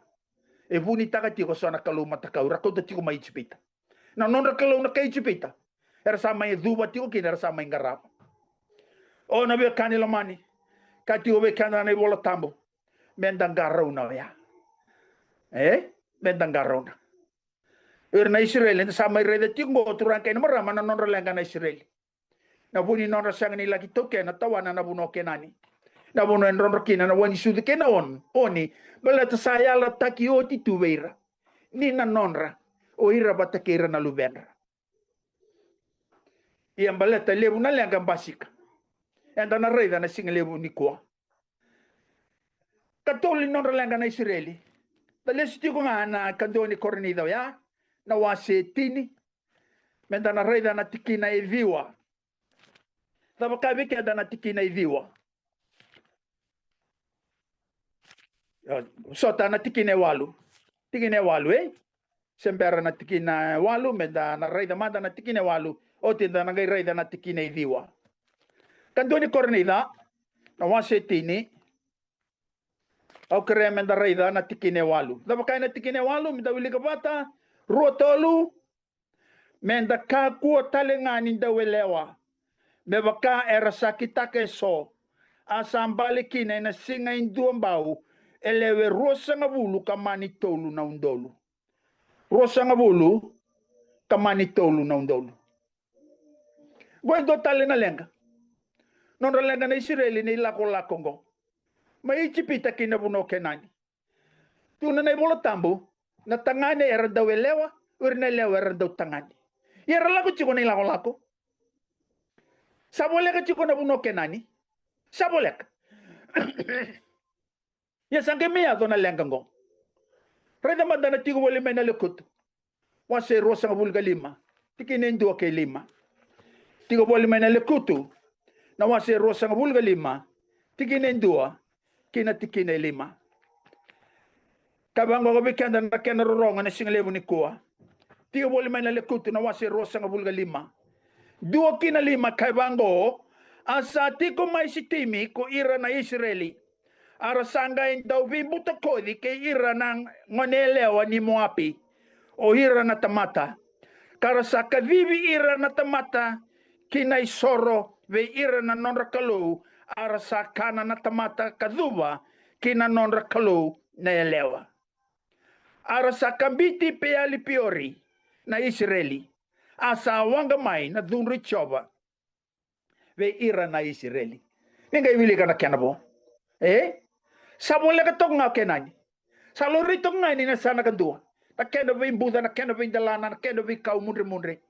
e vunitaka tiko so na kalou matakau, ra kauta tiko mai Ijipita. Na nodra kalou na kai Ijipita, era sa mai cuva tiko kina, era sa mai qarava. O na veiwekani lomani, ka tiko vei keda na iVola Tabu, me da qarauna oya. E? Me da qarauna. O ira na Isireli, eda sa mai raica tiko qo, turaga kei na marama, na nodra leqa na Isireli. Na vu ni nodra sega ni laki taukena, tawana na vanua o Kenani. Na vanua e drodro kina na wai ni sucu kei na on-, oni, baleta sa yalataki oti tu vei ira ni na nodra o ira vata kei ira na luvedra. Ia baleta levu na leqa basika, eda na raica na siga levu nikua. Katolu ni nodra leqa na Isireli. Da lesu tiko ga na kadua ni Korinica oya, na wase tini. Me da na raica na tikina e ciwa. Cava ka vei keda na tikina e ciwa? Sota na tikina e walu. Tikina e walu, e? Se bera na tikina e walu, me da na raica mada na tikina e walu, oti da na qai raica na tikina e ciwa. Ka dua ni Korinica, na wase e tini, au kerea me da raica na tikina e walu. Da vaka na tikina e walu, me da wilika vata, rua, tolu, me da kakua tale ga ni dau yalewa, me vaka era sa kitaka eso, a sa bale kina ena siga e dua bau, e lewe ruasagavulu ka mani tolu na udolu. Ruasagavulu ka mani tolu na udolu. Qo e dua tale na leqa. Nodra leqa na Isireli ni lakolako qo mai Ijipita ki na vanua o Kenani. Tukuna na iVola Tabu, na tagane era dau yalewa, o ira na yalewa era dau tagane. Ia era lako tiko na ilakolako. Sa voleka tiko na vanua o Kenani. Sa voleka. Ia sa qai mai yaco na leqa qo. Raica mada na tiko voli mai na Lekutu. Wase ruasagavulu ka lima, tikina e dua kei lima. Tiko voli mai na Lekutu, na wase ruasagavulu ka lima, tikina e dua ki na tikina e lima. Ka vaqo vei keda na kena rorogo ena siga levu nikua. Tiko voli mai na Lekutu na wase ruasagavulu ka lima, dua ki na lima, ka vaqo, a sa tiko mai Sitimi ko ira na Isireli. A ra sa qai dau veibutakoci kei ira na gone yalewa ni Moapi, o ira na tamata. Ka ra sa kacivi ira na tamata ki na isoro vei ira na nodra kalou, a ra sa kana na tamata ka cuva ki na nodra kalou na yalewa. A ra sa kabiti Peali-piori na Isireli, a sa waqa mai na cudru i Jiova vei ira na Isireli. Ni qai wilika na kena vo. E? Sa voleka toka ga o Kenani. Sa laurai toka ga ni na yasana kadua. Na kena veibuca, na kena veidelana, na kena veikau mudremudre.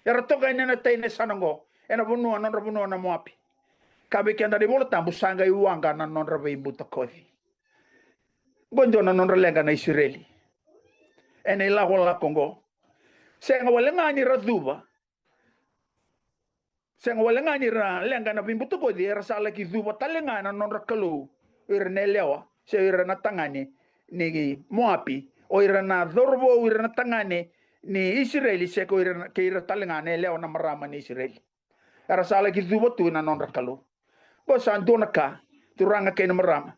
Era toka yani ena tai na yasana oqo, ena vanua, nodra vanua na Moapi. Ka vei keda na iVola Tabu sa qai waqa na nodra veibutakoci. Qo e dua na nodra leqa na Isireli ena ilakolako oqo. Sega wale ga ni ra cuva. Sega wale ga ni ra leqa na veibutakoci, era sa laki cuva tale ga na nodra kalou o ira na yalewa, se o ira na tagane ni Moapi, o ira na cauravou, o ira na tagane ni Isireli, se ko ira na, kei ira tale ga na yalewa na marama ni Isireli. Era sa laki cuva tu na nodra kalou. Qo sa dua na ka, turaga kei na marama.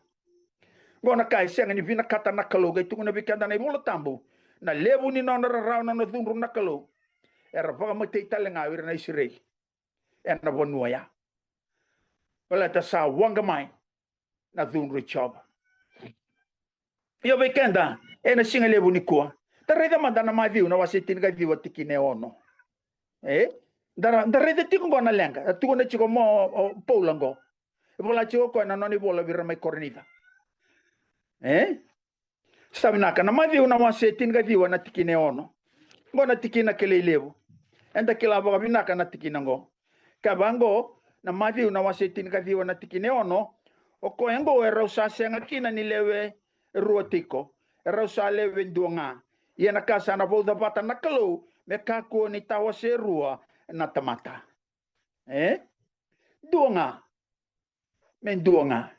Qo na ka e sega ni vinakata na Kalou, qai tukuna vei keda na iVola Tabu. Na levu ni nona rarawa, nona cudru na Kalou. Era vakamatei tale ga o ira na Isireli ena vanua ya. Baleta sa waqa mai na cudru i Jiova. Io, vei keda ena siga levu nikua, da raica mada na Maciu na wase tinikaciwa tikina e ono. E? Da, da raica tiko qo na leqa, da tukuna tiko mo, o Paula qo. E vola tiko o koya na nona ivola vei ira mai Korinica. E? Sa vinaka, na Maciu na wase tinikaciwa na tikina e ono. Qo na tikina kilai levu. Eda kila vakavinaka na tikina qo. Ka vaqo, na Maciu na wase tinikaciwa na tikina e ono, o koya qo e rau sa sega kina ni lewe rua tiko, e rau sa lewe dua ga. Ia na ka sa na vauca vata na Kalou, me kakua ni tawase rua na tamata. E? Dua ga. Me dua ga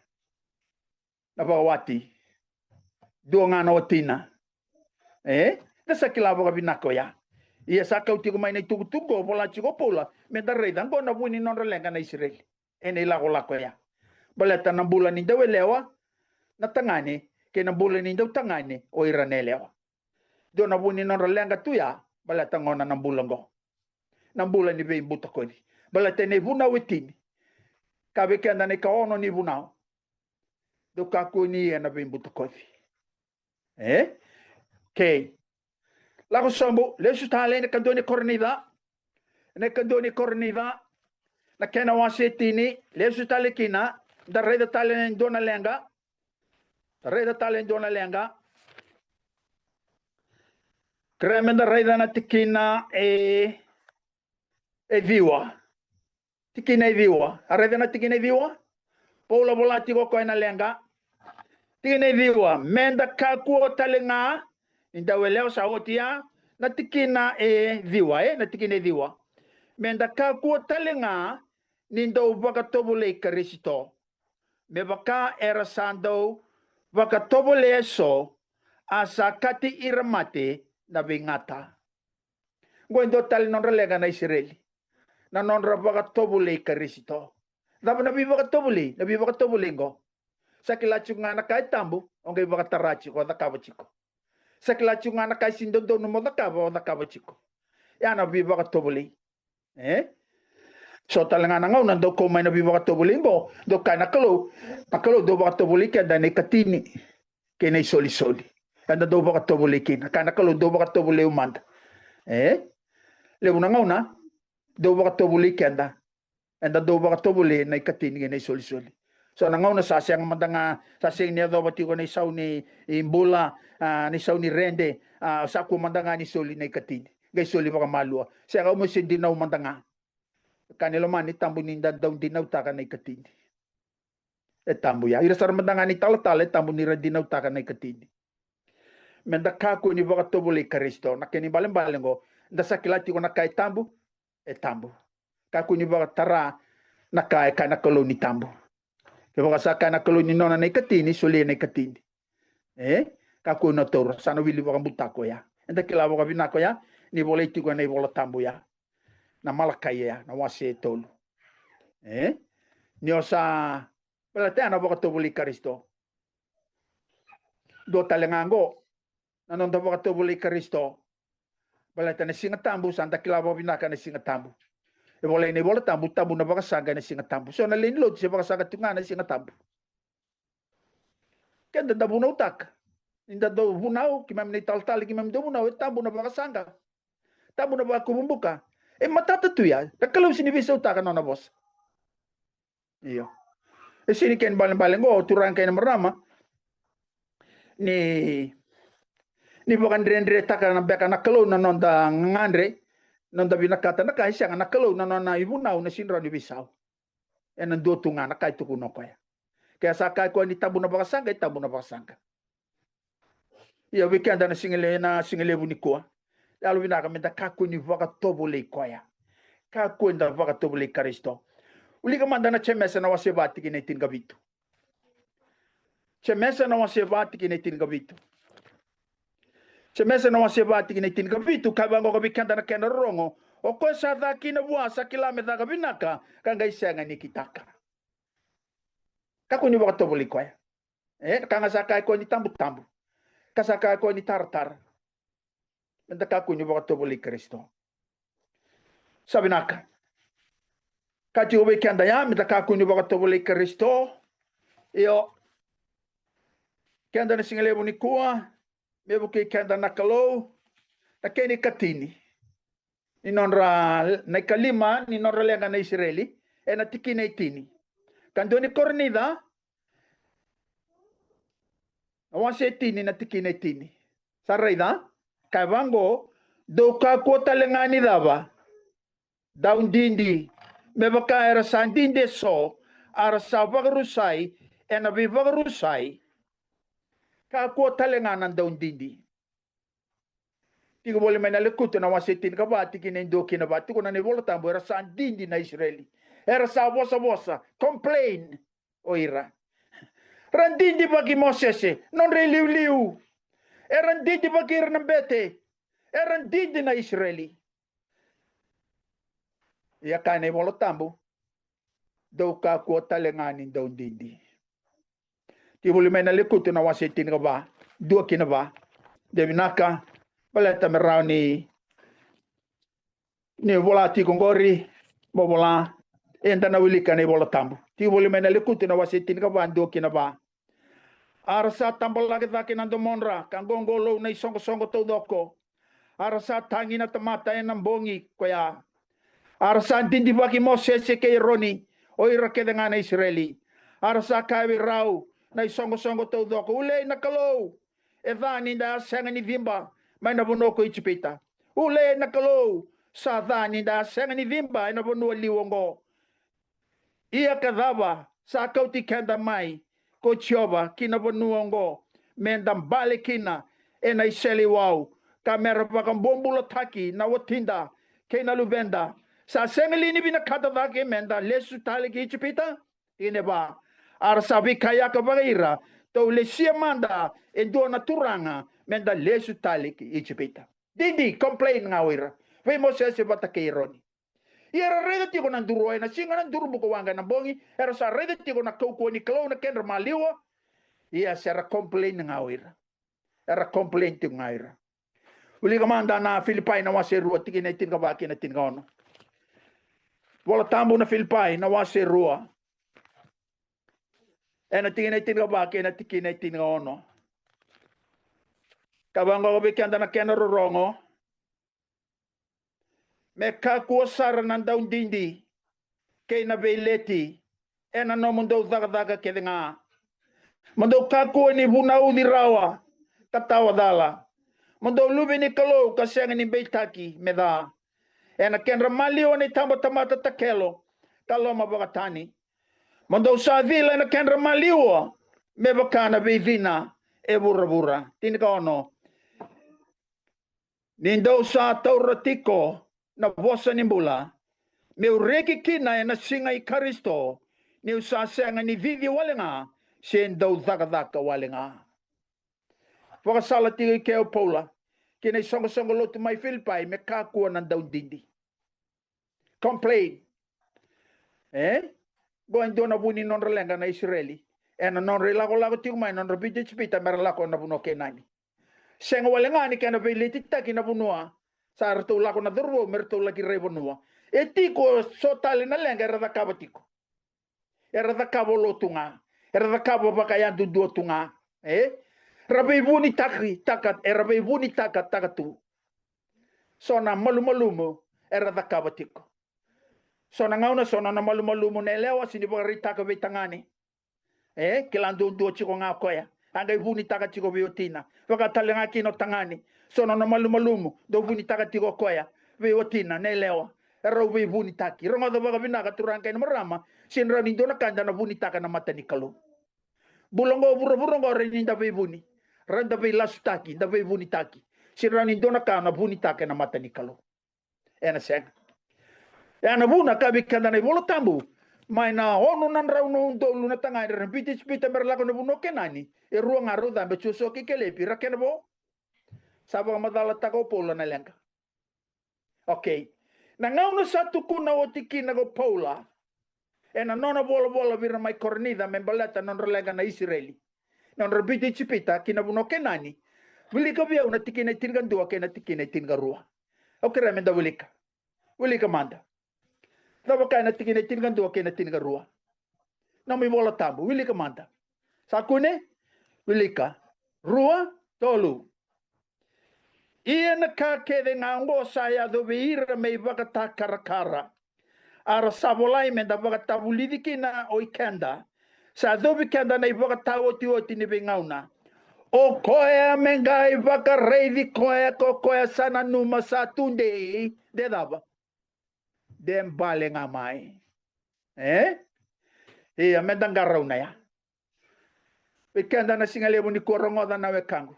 na vakawati. Dua ga na watina. E? Da sa kila vakavinaka oya. Ia sa kau tiko mai na itukutuku qo, vola tiko o Paula, me da raica qo na vu ni nodra leqa na Isireli ena ilakolako oya. Baleta na bula ni dauyalewa na tagane, kei na bula ni dautagane o ira na yalewa. Dua na vu ni nodra leqa tu ya, baleta gona na bula qo. Na bula ni veibutakoci. Baleta ena ivunau e tini. Ka vei keda na ikaono ni vunau. Dou kakua ni ia na veibutakoci. E? Kei. Lako sobu, lesu tale ena ikadua ni Korinica. Ena ikadua ni Korinica. Na kena wase e tini, lesu tale kina, da raica tale e dua na leqa. Da raica tale e dua na leqa. Kerea me da raica na tikina e, e ciwa. Tikina e ciwa. A raica na tikina e ciwa? Paula vola tiko o koya na leqa. Tikina e ciwa. Me da kakua tale ga ni dauyalewa, sa oti ya na tikina e ciwa, e? Na tikina e ciwa. Me da kakua tale ga ni dau vakatovolei Karisito. Me vaka era sa dau vakatovolei eso, a sa kati ira mate na veigata. Oqo e dua tale na nodra leqa na Isireli, na nodra vakatovolei Karisito. Cava na veivakatovolei? Na veivakatovolei oqo, sa kila tiko ga na ka e tabu, o qai vakatara tiko, o cakava tiko. Sa kila tiko ga na ka e sega ni dodonu mo cakava, o cakava tiko. Ya na veivakatovolei. E so tale ga na gauna dau kau mai na veivakatovolei oqo, dau kaya na Kalou, na Kalou dau vakatovolei keda ena ikatini kei na isolisoli. Eda dau vakatovolei kina, kaya na Kalou, dau vakatovolei au mada. E levu na gauna dau vakatovolei keda, eda dau vakatovolei ena ikatini kei na isolisoli. So na gauna sa sega mada ga, sa sega ni yacova tiko na isau ni bula, a, na isau ni rede, a, sa kua mada ga ni soli na ikatini, qai soli vakamalua. Sega, au meu se dinau mada ga. Ka ni lomani, tabu ni da dau dinautaka na ikatini. E tabu ya. Ira sara mada ga ni talatala e tabu ni ra dinautaka na ikatini. Meda kakua ni vakatovolei Karisito. Na kena ibalebale oqo, da sa kila tiko na ka e tabu, e tabu. Kakua ni vakatara na ka e kaya na Kalou ni tabu. Kevaka sa kaya na Kalou ni nona na ikatini, solia na ikatini. E kakua na taura, sa na wili vakabutako ya. Eda kila vakavinaka ya ni volai tiko ena iVola Tabu ya, na Malakai ya, na wase e tolu. E ni o sa, baleta ya na vakatovolei Karisito. Dua tale ga oqo, na noda vakatovolei Karisito. Baleta na Siga Tabu, sa da kila vakavinaka na Siga Tabu. E volai na iVola Tabu, tabu na vakasaqa ena Siga Tabu. So na lewe ni lotu se vakasaqa tu ga na Siga Tabu. Keda da vunautaka. Ni da dau vunau, keimami na italatala, keimami dau vunau, e tabu na vakasaqa. Tabu na vakakuvubuka. E matata tu ya, na Kalou sega ni veisautaka na nona vosa. Io. E sega ni kena ibalebale oqo, turaga kei na marama, ni, ni vakadredretaka na beka na Kalou na noda gagadre, noda vinakata na ka, e sega, na Kalou na nona ivunau na sega ni rawa ni veisau. Ena dua tu ga na ka e tukuna o koya. Ke sa kaya o koya ni tabu na vakasaqa, e tabu na vakasaqa. Ia vei keda na siga le-, na siga levu nikua, yalovinaka meda kakua ni vakatovolei koya. Kakua da vakatovolei Karisito. Wilika mada na Jemesa na wase va tikina e tinikavitu. Jemesa na wase va tikina e tinikavitu. Jemesa na wase va tikina e tinikavitu, kaya vaqo vei keda na kena rorogo: O koya sa ca kina vua sa kila me caka vinaka, ka qai sega ni kitaka. Kakua ni vakatovolei koya. E ka ga sa kaya o koya ni tabu, tabu. Ka sa kaya o koya ni tara, tara. Meda kakua ni vakatovolei Karisito. Sa vinaka. Ka tiko vei keda ya, meda kakua ni vakatovolei Karisito. Io. Keda na siga levu nikua, me vukei keda na Kalou, na kena ikatini ni nodra, na ikalima ni nodra leqa na Isireli, ena tikina e tini. Ka dua ni Korinica, na wase e tini na tikina e tini. Sa raica, kaya vaqo: Dou kakua tale ga ni cava? Dau didi, me vaka era sa didi eso, a ra sa vakarusai ena veivakarusai. Kakua tale ga na dau didi. Tiko voli mai na Lekutu na wase tinikava, tikina e dua ki na va, tukuna na iVola Tabu, era sa didi na Isireli. Era sa vosavosa, complain o ira. Ra didivaki Mosese, nodra iliuliu. Era didivaki ira na bete. Era didi na Isireli. Ia kaya na iVola Tabu, dou kakua tale ga ni dau didi. Tiko voli mai na Lekutu na wase tinikava, dua ki na va. De vinaka, baleta me rawa ni, ni vola tiko qori, mo vola, eda na wilika na iVola Tabu. Tiko voli mai na Lekutu na wase tinikava, dua ki na va. A ra sa tabalaki cake na domodra, ka qoqolou na isoqosoqo taucoko. A ra sa tagi na tamata ena bogi koya. A ra sa didivaki Mosese kei Eroni, o ira kece ga na Isireli. A ra sa kaya vei rau na isoqosoqo taucoko: Ulei na Kalou, e ca ni da a sega ni ciba mai na vanua ko Ijipita. Ulei na Kalou, sa ca ni da a sega ni ciba ena vanua liu oqo. Ia ka cava, sa kauti keda mai ko Jiova ki na vanua oqo, me da bale kina ena iseleiwau, ka me ra vakabobulataki na watida kei na luveda. Sa sega li ni vinakata cake me da lesu tale ki Ijipita? Tikina e va. A ra sa veikauyaka vakaira Tou lesia mada e dua na turaga me da lesu tale ki Ijipita. Didi, complain ga o ira vei Mosese vata kei Eroni. Ia era raica tiko na duru ena siga, na duru buka waqa ena bogi, era sa raica tiko na kaukauwa ni Kalou na kedra maliwa. Ia se ra complain ga o ira. Era complain tiko ga o ira. Wilika mada na Filipai na wase rua, tikina e tinikava kei na tinikaono. Vola Tabu na Filipai na wase rua, ena tikina e tinikava kei na tikina e tinikaono. Ka vaqo vei keda na kena rorogo: Me kakua sara na daudidi kei na veileti ena nomudou cakacaka kece ga. Mo dou kakua ni vunauci rawa ka tawa cala. Mo dou luve ni Kalou ka sega ni beitaki me ca, ena kedra maliwa na itabatamata takelo ka loma vakatani. Mo dou sa cila ena kedra maliwa me vaka na veicina e vuravura. Tinikaono: Ni dou sa taura tiko na vosa ni bula, me'u reki kina ena siga i Karisito, ni'u sa sega ni cici wale ga se dau cakacaka wale ga. Vakasala tiko i ke o Paula ki na isoqosoqo lotu mai Filipai me kakua na daudidi. Complain. E? Qo e dua na vu ni nodra leqa na Isireli ena nodra ilakolako tiko mai, nodra biuti Ijipita me ra lako na vanua o Kenani. Sega wale ga ni kena veiletitaki na vanua, sa ratou lako na cauravou me ratou laki rai vanua. E tiko so tale na leqa era cakava tiko. Era cakava o lotu ga. Era cakava vakayadudua tu ga. E? Ra veivunitaki taka, era veivunitaka taka tu. So na malumalumu era cakava tiko. So na gauna, so na nona malumalumu na yalewa, sega ni vakaraitaka vei tagane. E, kila duadua tiko ga o koya. A qai vunitaka tiko vei watina. Vaka tale ga kina o tagane. So na nona malumalumu, dau vunitaka tiko o koya vei watina, na yalewa. Erau veivunitaki. Rogoca vakavinaka turaga kei na marama, sega ni rawa ni dua na ka da na vunitaka na mata ni Kalou. Bula oqo, vuravura oqo, rawa ni da veivuni. Rawa ni da veilasutaki, da veivunitaki. Sega ni rawa ni dua na ka na vunitaka ena mata ni Kalou. Ena sega. E a na vuna ka vei keda na iVola Tabu, mai na ono na drau na udolu na tagane era biuti Ijipita me ra lako na vanua o Kenani, e rua ga rau cabe, Joshua kei Kelepi, ra kena vo. Sa vakamacalataka o Paula na leqa. Okay. Na gauna sa tukuna oti kina ko Paula ena nona volavola vei ira mai Korinica me baleta na nodra leqa na Isireli, na nodra biuti Ijipita ki na vanua o Kenani, wilika vei au na tikina e tinikadua kei na tikina e tinikarua. Au kerea me da wilika. Wilika mada. Cava kaya na tikina e tinikadua kei na tinikarua? Nomu iVola Tabu, wilika mada. Sa kune? Wilika. Rua, tolu. Ia na ka kece ga oqo sa yaco vei ira me ivakatakarakara. A ra sa volai me da vakatavulici kina o i keda. Sa yacovi keda na ivakataotioti ni veigauna. O koya me qai vakaraici koya ko koya sa nanuma sa tudei, de cava? De bale ga mai. E? Ia, me da qarauna ya. Vei keda na siga levu nikua, rogoca na wekaqu.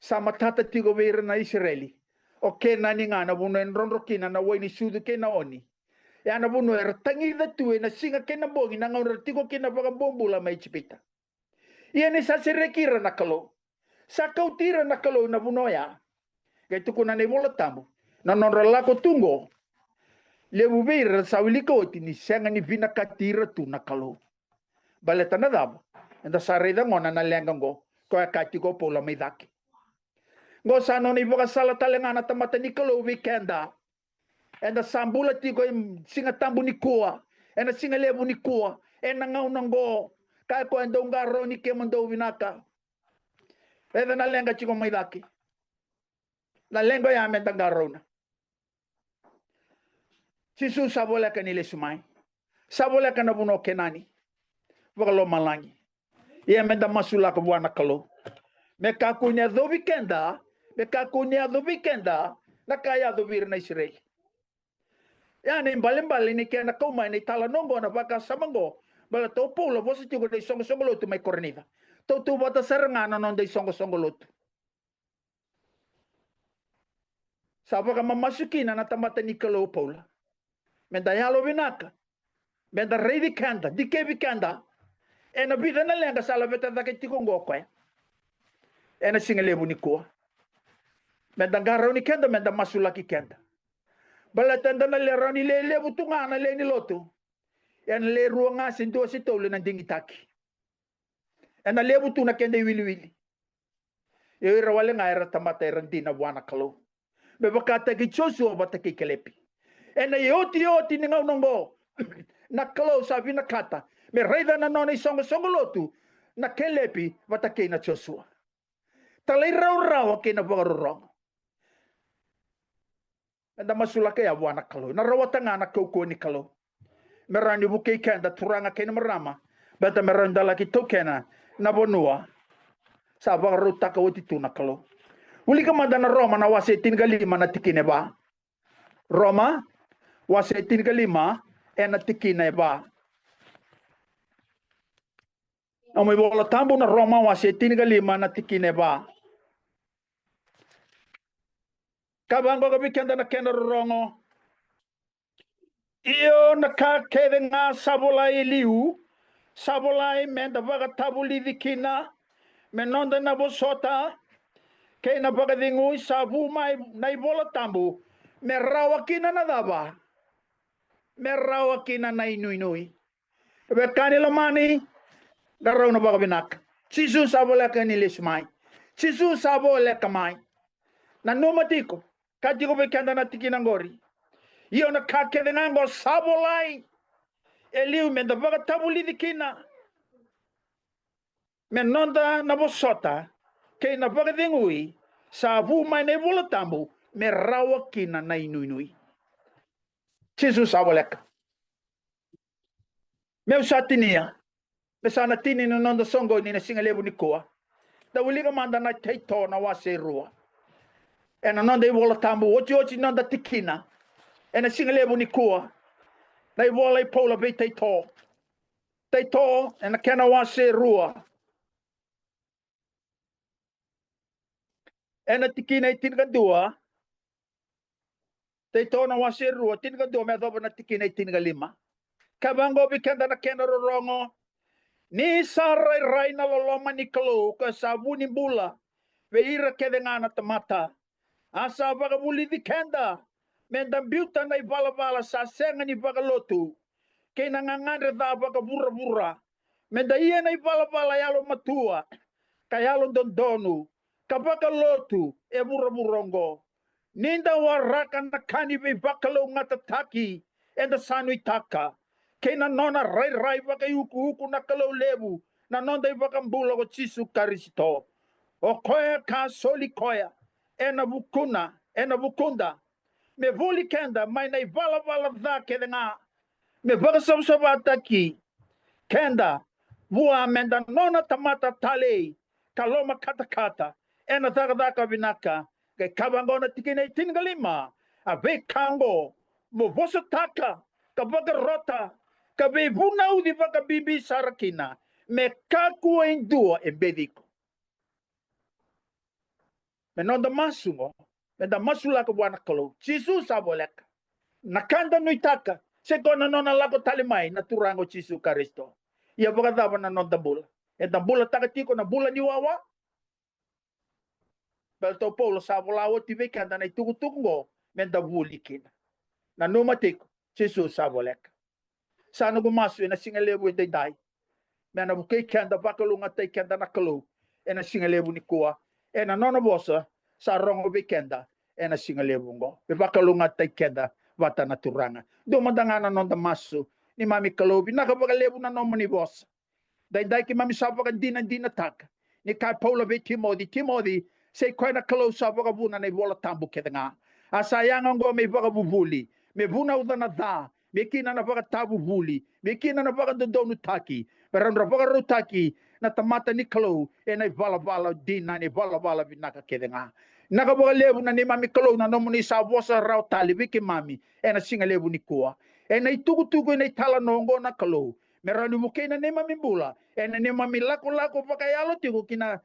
Sa matata tiko vei ira na Isireli. O Kenani ga na vanua e drodro kina na wai ni sucu kei na oni. E a na vanua era tagica tu ena siga kei na bogi na gauna era tiko kina vakabobula mai Ijipita. Ia ni sa sereki ira na Kalou, sa kauti ira na Kalou na vanua oya. Qai tukuna na iVola Tabu, na nodra lako tu oqo, levu vei ira sa wilika oti ni sega ni vinakati ira tu na Kalou. Baleta na cava? Eda sa raica gona na leqa oqo, koya ka tiko o Paula mai cake. Oqo sa nona ivakasala tale ga na tamata ni Kalou vei keda. Eda sa bula tiko e Siga Tabu nikua, ena siga levu nikua, ena gauna oqo. Kaya o koya, dou qarauni kemudou vinaka. Eda na leqa tiko mai cake. Na leqa oya me da qarauna. Jisu sa voleka ni lesu mai. Sa voleka na vanua o Kenani vakalomalagi. Ia me da masulaka vua na Kalou me kakua ni yacovi keda, me kakua ni yacovi keda na ka yacovi ira na Isireli. Ia na ibalebale ni kena kau mai na italanoa oqo, na vakasama oqo, baleta o Paula vosa tiko na isoqosoqo lotu mai Korinica. Tautauvata sara ga na noda isoqosoqo lotu. Sa vakamamasu kina na tamata ni Kalou o Paula me da yalovinaka, me da raici keda, dikevi keda Ena vica na leqa sa laveta cake tiko oqo o koya. Ena siga levu nikua, meda qarauni keda, meda masulaki keda. Baleta eda na le rawa ni le levu tu ga na lewe ni lotu, ena le rua ga se dua se tolu ena digitaki. Ena levu tu na keda iwiliwili. Ia o ira wale ga era tamata era dina vua na Kalou, me vakataki Josua vata kei Kelepi. Ena iotioti ni gauna oqo, na Kalou sa vinakata me raica na nona isoqosoqo lotu na Kelepi vata kei na Josua. Talairawarawa kei na vakarorogo. Eda masulaka ya vua na Kalou, na rawata ga na kaukauwa ni Kalou. Me rawa ni vukei keda, turaga kei na marama, baleta me rawa ni da laki taukena na vanua sa vakarautaka oti tu na Kalou. Wilika mada na Roma na wase tinikalima na tikina e va. Roma wase tinikalima ena tikina e va. Nomu iVola Tabu na Roma wase tinikalima na tikina e va. Ka vaqo ka vei keda na kena rorogo. Io, na ka kece ga sa volai e liu, sa volai meda vakatavulici kina, me noda na vosota kei na vakacegui, sa vu mai na iVola Tabu, me rawa kina na cava? Me rawa kina na inuinui. Veiwekani lomani, qarauna vakavinaka. Jisu sa voleka ni lesu mai. Jisu sa voleka mai. Nanuma tiko, ka tiko vei keda na tikina qori. Io, na ka kece ga qo sa volai e liu meda vakatavulici kina, me noda na vosota kei na vakacegui, sa vu mai na iVola Tabu, me rawa kina na inuinui. Jisu sa voleka. Meu sa tinia, me sa na tini na noda soqoni na siga levu nikua. Da wilika mada na Taito na wase rua. Ena noda iVola Tabu, otioti noda tikina ena siga levu nikua. Na ivola i Paula vei Taito. Taito ena kena wase rua, ena tikina e tinikadua. Taito na wase rua, tinikadua me yacova na tikina e tinikalima. Ka vaqo vei keda na kena rorogo. Ni sa rairai na loloma ni Kalou ka sa vu ni bula vei ira kece ga na tamata, a sa vakavulici keda meda biuta na ivalavala sa sega ni vakalotu kei na gagadre ca vakavuravura, meda ia na ivalavala yalomatua ka yalododonu ka vakalotu e vuravura oqo. Ni da waraka na ka ni veivakalougatataki eda sa nuitaka, kei na nona rairai vakaiukuuku na Kalou levu na noda iVakabula ko Jisu Karisito. O koya ka soli koya ena vukuna, ena vukuda, me voli keda mai na ivalavala ca kece ga, me vakasavasavataki keda vua meda nona tamata talei ka lomakatakata ena cakacaka vinaka. Qai ka vaqo na tikina e tinikalima, a veika oqo mo vosataka ka vakarota ka veivunauci vakabibi sara kina, me kakua e dua e beci iko. Me noda masu oqo, meda masulaka vua na Kalou. Jisu sa voleka. Na ka da nuitaka, se ko na nona lako tale mai na Turaga o Jisu Karisito. Ia vakacava na noda bula? Eda bulataka tiko na bula ni wawa? Baleta o Paula sa vola oti vei keda na itukutuku oqo meda vuli kina. Nanuma tiko, Jisu sa voleka. Sa noqu masu ena siga levu edaidai, me na vukei keda, vakalougatataki keda na Kalou ena siga levu nikua, ena nona vosa sa rogo vei keda ena siga levu oqo. Me vakalougatataki keda vata na Turaga. Dua mada ga na noda masu. Neimami Kalou, vinaka vakalevu na nomuni vosa. Daidai keimami sa vakadinadinataka ni kaya Paula vei Timoci, Timoci, sa i koya na Kalou sa vakavuna na iVola Tabu kece ga. A sa yaga oqo me ivakavuvuli, me vunauca na ca, me kina na vakatavuvuli, me kina na vakadodonutaki, me rawa ni ra vakarautaki na tamata ni Kalou ena ivalavala dina, na ivalavala vinaka kece ga. Vinaka vakalevu na neimami Kalou na nomuni sa vosa rawa tale vei keimami ena siga levu nikua. Ena itukutuku, ena italanoa oqo na Kalou, me rawa ni vukei na neimami bula ena neimami lakolako vakayalo tiko ki na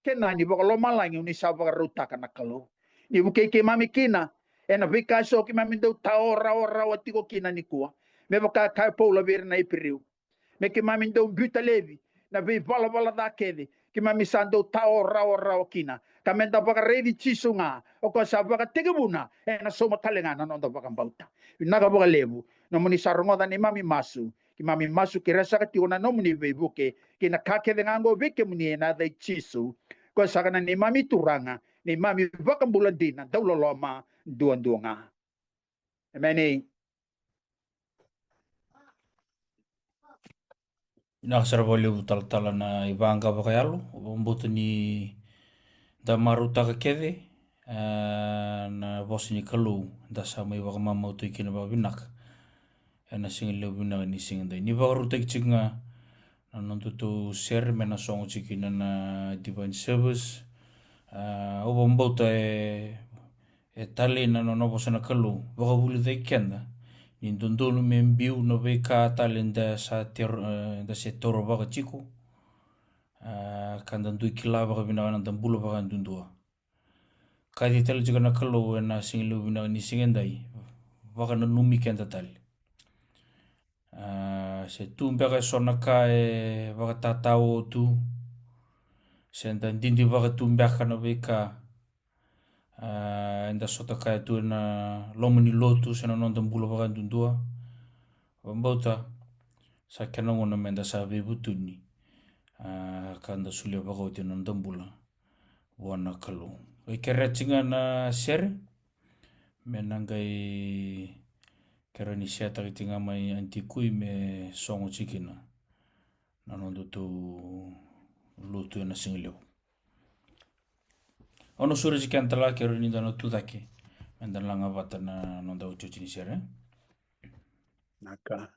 Kenani vakalomalagi, oni sa vakarautaka na Kalou. Ni vukei keimami kina ena veika eso keimami dau tao rawarawa tiko kina nikua. Me vaka kaya Paula vei ira na Iperiu, me keimami dau biuta laivi na veivalavala ca kece keimami sa dau tao rawarawa kina. Ka meda vakaraici Jisu ga, o koya sa vakatekivuna, ena sauma tale ga na noda vakabauta. Vinaka vakalevu nomuni sa rogoca neimami masu. Keimami masu kerea saka tiko na nomuni veivuke kei na ka kece ga oqo vei kemuni ena yaca i Jisu, koya saka na neimami Turaga, neimami Vakabula dina, dauloloma duadua ga. Emeni. Vinaka sara vakalevu talatala na ivaqa vakayalo. Au vakabauta ni da marautaka kece, e, na vosa ni Kalou, da sa mai vakamamautaki kina vakavinaka ena siga levu vinaka ni siga edai. Ni vakarautaki tiko ga na nodatou sere me na sogo tiko kina na divine service. E, au vakabauta e e talei na nona vosa na Kalou, vakavulici keda ni dodonu me biu na veika tale da sa tero, e, da se toro vaka tiko, e, ka da dui kila vakavinaka na da bula vakayadudua. Kaci tale tiko na Kalou ena siga levu vinaka ni siga edai, vakananumi keda tale. E, se tu beka eso na ka e vakatatao tu, se da didi vaka tu beka na veika, e, eda sota kaya tu ena loma ni lotu se na noda bula vakayadudua. Vakabauta sa kena gauna meda sa veivutuni, e, ka da solia vakaoti na noda bula vua na Kalou. Qai kerea tiko ga na sere me na qai kerea ni seataka tiko ga mai Aunty Kui me sogo tiko kina na nodatou lotu ena siga levu. Au na sureti keda tale ga, kerea ni da na tucake meda laga vata na noda otioti ni sere. Vinaka.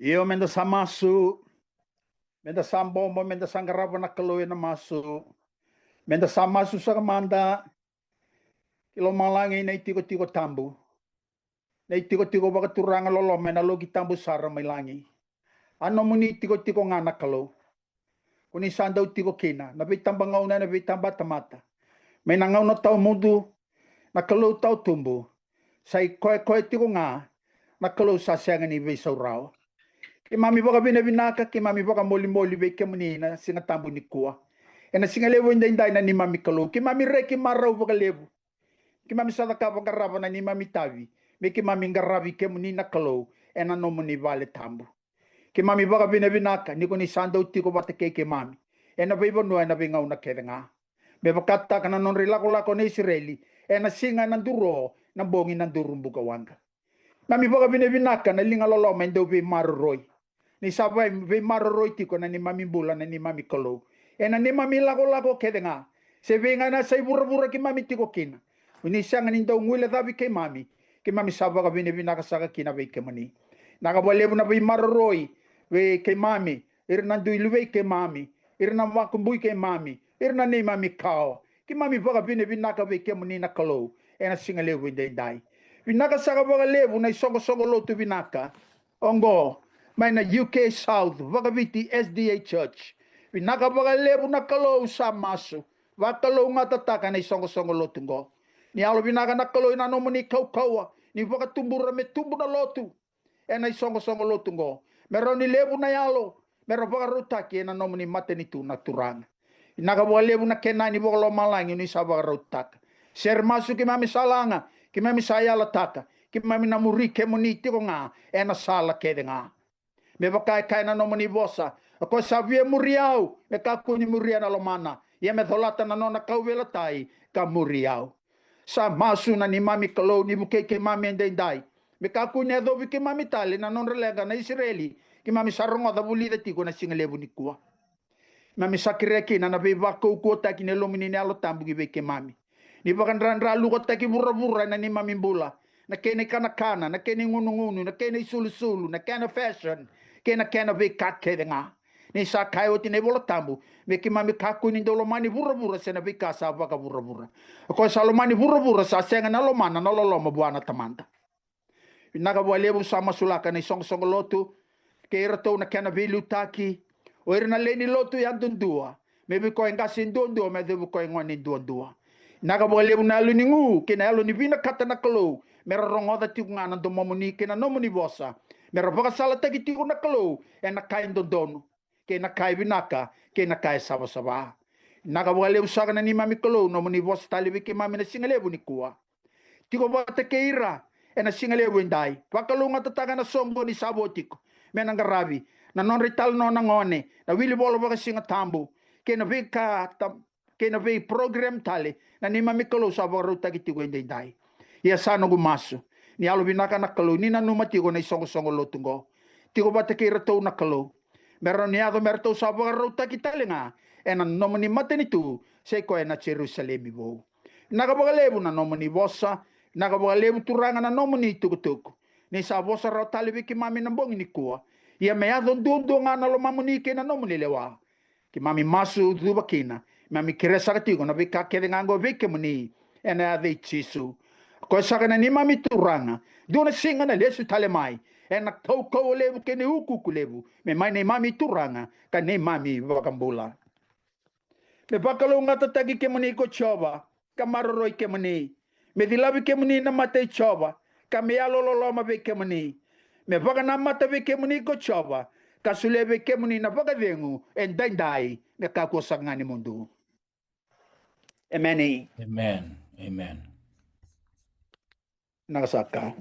Io, meda sa masu. Meda sa bobo, meda sa qarava na Kalou ena masu. Meda sa masu saka mada. Ki lomalagi na itikotiko tabu, na itikotiko vakaturaga loloma ena loki tabu sara mai lagi. A nomuni tikotiko ga na Kalou. Ko ni sa dau tiko kina na veitabagauna, na veitabatamata, mai na gauna tawamudu, na Kalou tawatubu. Sa i koya koya tiko ga na Kalou sa sega ni veisaurawa. Keimami vakavinavinaka, keimami vakamolimoli vei kemuni na siga tabu nikua. Ena siga levu edaidai na neimami Kalou, keimami reki marau vakalevu. Keimami sa cakava qarava na neimami itavi me keimami qaravi kemuni na Kalou ena nomuni vale tabu. Keimami vakavinavinaka ni ko ni sa dau tiko vata kei keimami ena veivanua ena veigauna kece ga. Me vakataka na nodra ilakolako na Isireli ena siga ena duro, na bogi na duru bukawaqa. Keimami vakavinavinaka na liga loloma e dau veimaroroi. Ni sa vei- veimaroroi tiko na neimami bula na neimami Kalou ena neimami lakolako kece ga. Se vei ga na yasa i vuravura keimami tiko kina, ni sega ni dau guilecavi keimami, keimami sa vakavinavinaka saka kina vei kemuni. Vinaka vakalevu na veimaroroi vei keimami, ira na dui luvei keimami, ira na vakabui keimami, ira na neimami kawa. Keimami vakavinavinaka vei kemuni na Kalou ena siga levu edaidai. Vinaka saka vakalevu na isoqosoqo lotu vinaka oqo mai na U K South, vakaviti S D A Church. Vinaka vakalevu na Kalou sa masu. Vakalougatataka na isoqosoqo lotu oqo. Ni yalovinaka na Kalou ena nomuni kaukauwa ni vakatubura me tubu na lotu ena isoqosoqo lotu oqo. Me rawa ni levu na yalo me ra vakarautaki ena nomuni matanitu na Turaga. Vinaka vakalevu na Kenani vakalomalagi ni sa vakarautaka. Sere masu keimami sa laga, keimami sa yalataka, keimami na muri kemuni tiko ga ena sala kece ga. Me vaka e kaya na nomuni vosa, o koya sa via muri au me kakua ni muria na lomana, ia me colata na nona kauveilatai ka muri au. Sa masu na neimami Kalou ni vukei keimami edaidai, me kakua ni yacovi keimami tale na nodra leqa na Isireli keimami sa rogoca vulica tiko na siga levu nikua. Keimami sa kerea kina na veivakaukauwataki ni Yalomuni na Yalo Tabu ki vei keimami. Ni vakadradralukataki vuravura ena neimami bula, na kena ikanakana, na kena igunugunu, na kena isulusulu, na kena fashion, kei na kena veika kece ga. Ni sa kaya oti na iVola Tabu me keimami kakua ni dau lomani vuravura se na veika sa vakavuravura. O koya sa lomani vuravura sa sega na lomana na loloma vua na Tamada. Vinaka vakalevu sa masulaka na isoqosoqo lotu kei iratou na kena veiliutaki, o ira na lewe ni lotu yadudua, me vei koya e qase duadua me yacovi koya e gone duadua. Vinaka vakalevu na yalo ni gu kei na yalo ni vinakata na Kalou me ra rogoca tiko ga na domomuni kei na nomuni vosa, me ra vakasalataki tiko na Kalou ena ka e dodonu, kei na ka e vinaka, kei na ka e savasava. Vinaka vakalevu saka na neimami Kalou, nomuni vosa tale vei keimami na siga levu nikua. Tiko vata kei ira ena siga levu edai. Vakalougatataka na soqo ni sa vo tiko me na qaravi, na nodra italanoa na gone, na wilivola vakasigatabu, kei na veika ta- kei na veiprogram tale na neimami Kalou sa vakarautaki tiko edaidai. Ia sa noqu masu ni yalovinaka na Kalou ni nanuma tiko na isoqosoqo lotu oqo. Tiko vata kei iratou na Kalou, me rawa ni yaco me ratou sa vakarautaki tale ga ena nomuni matanitu, se koya na Jerusalemi vou. Vinaka vakalevu na nomuni vosa, vinaka vakalevu Turaga na nomuni tukutuku. Ni sa vosa rawa tale vei keimami na bogi nikua. Ia me yaco duadua ga na lomamuni kei na nomuni lewa. Keimami masu, cuva kina, keimami kerea saka tiko na veika kece ga oqo vei kemuni, ena yaca i Jisu. O koya saka na neimami Turaga, dua na siga na lesu tale mai ena kaukauwa levu kei na iukuuku levu, me mai neimami Turaga ka neimami iVakabula. Me vakalougatataki kemuni ko Jiova, ka maroroi kemuni. Me cilavi kemuni na mata i Jiova, ka me yalololoma vei kemuni. Me vakanamata vei kemuni ko Jiova, ka solia vei kemuni na vakacegu edaidai me kakua saka ga ni mudu. Emeni. Amen. Amen. Vinaka saka.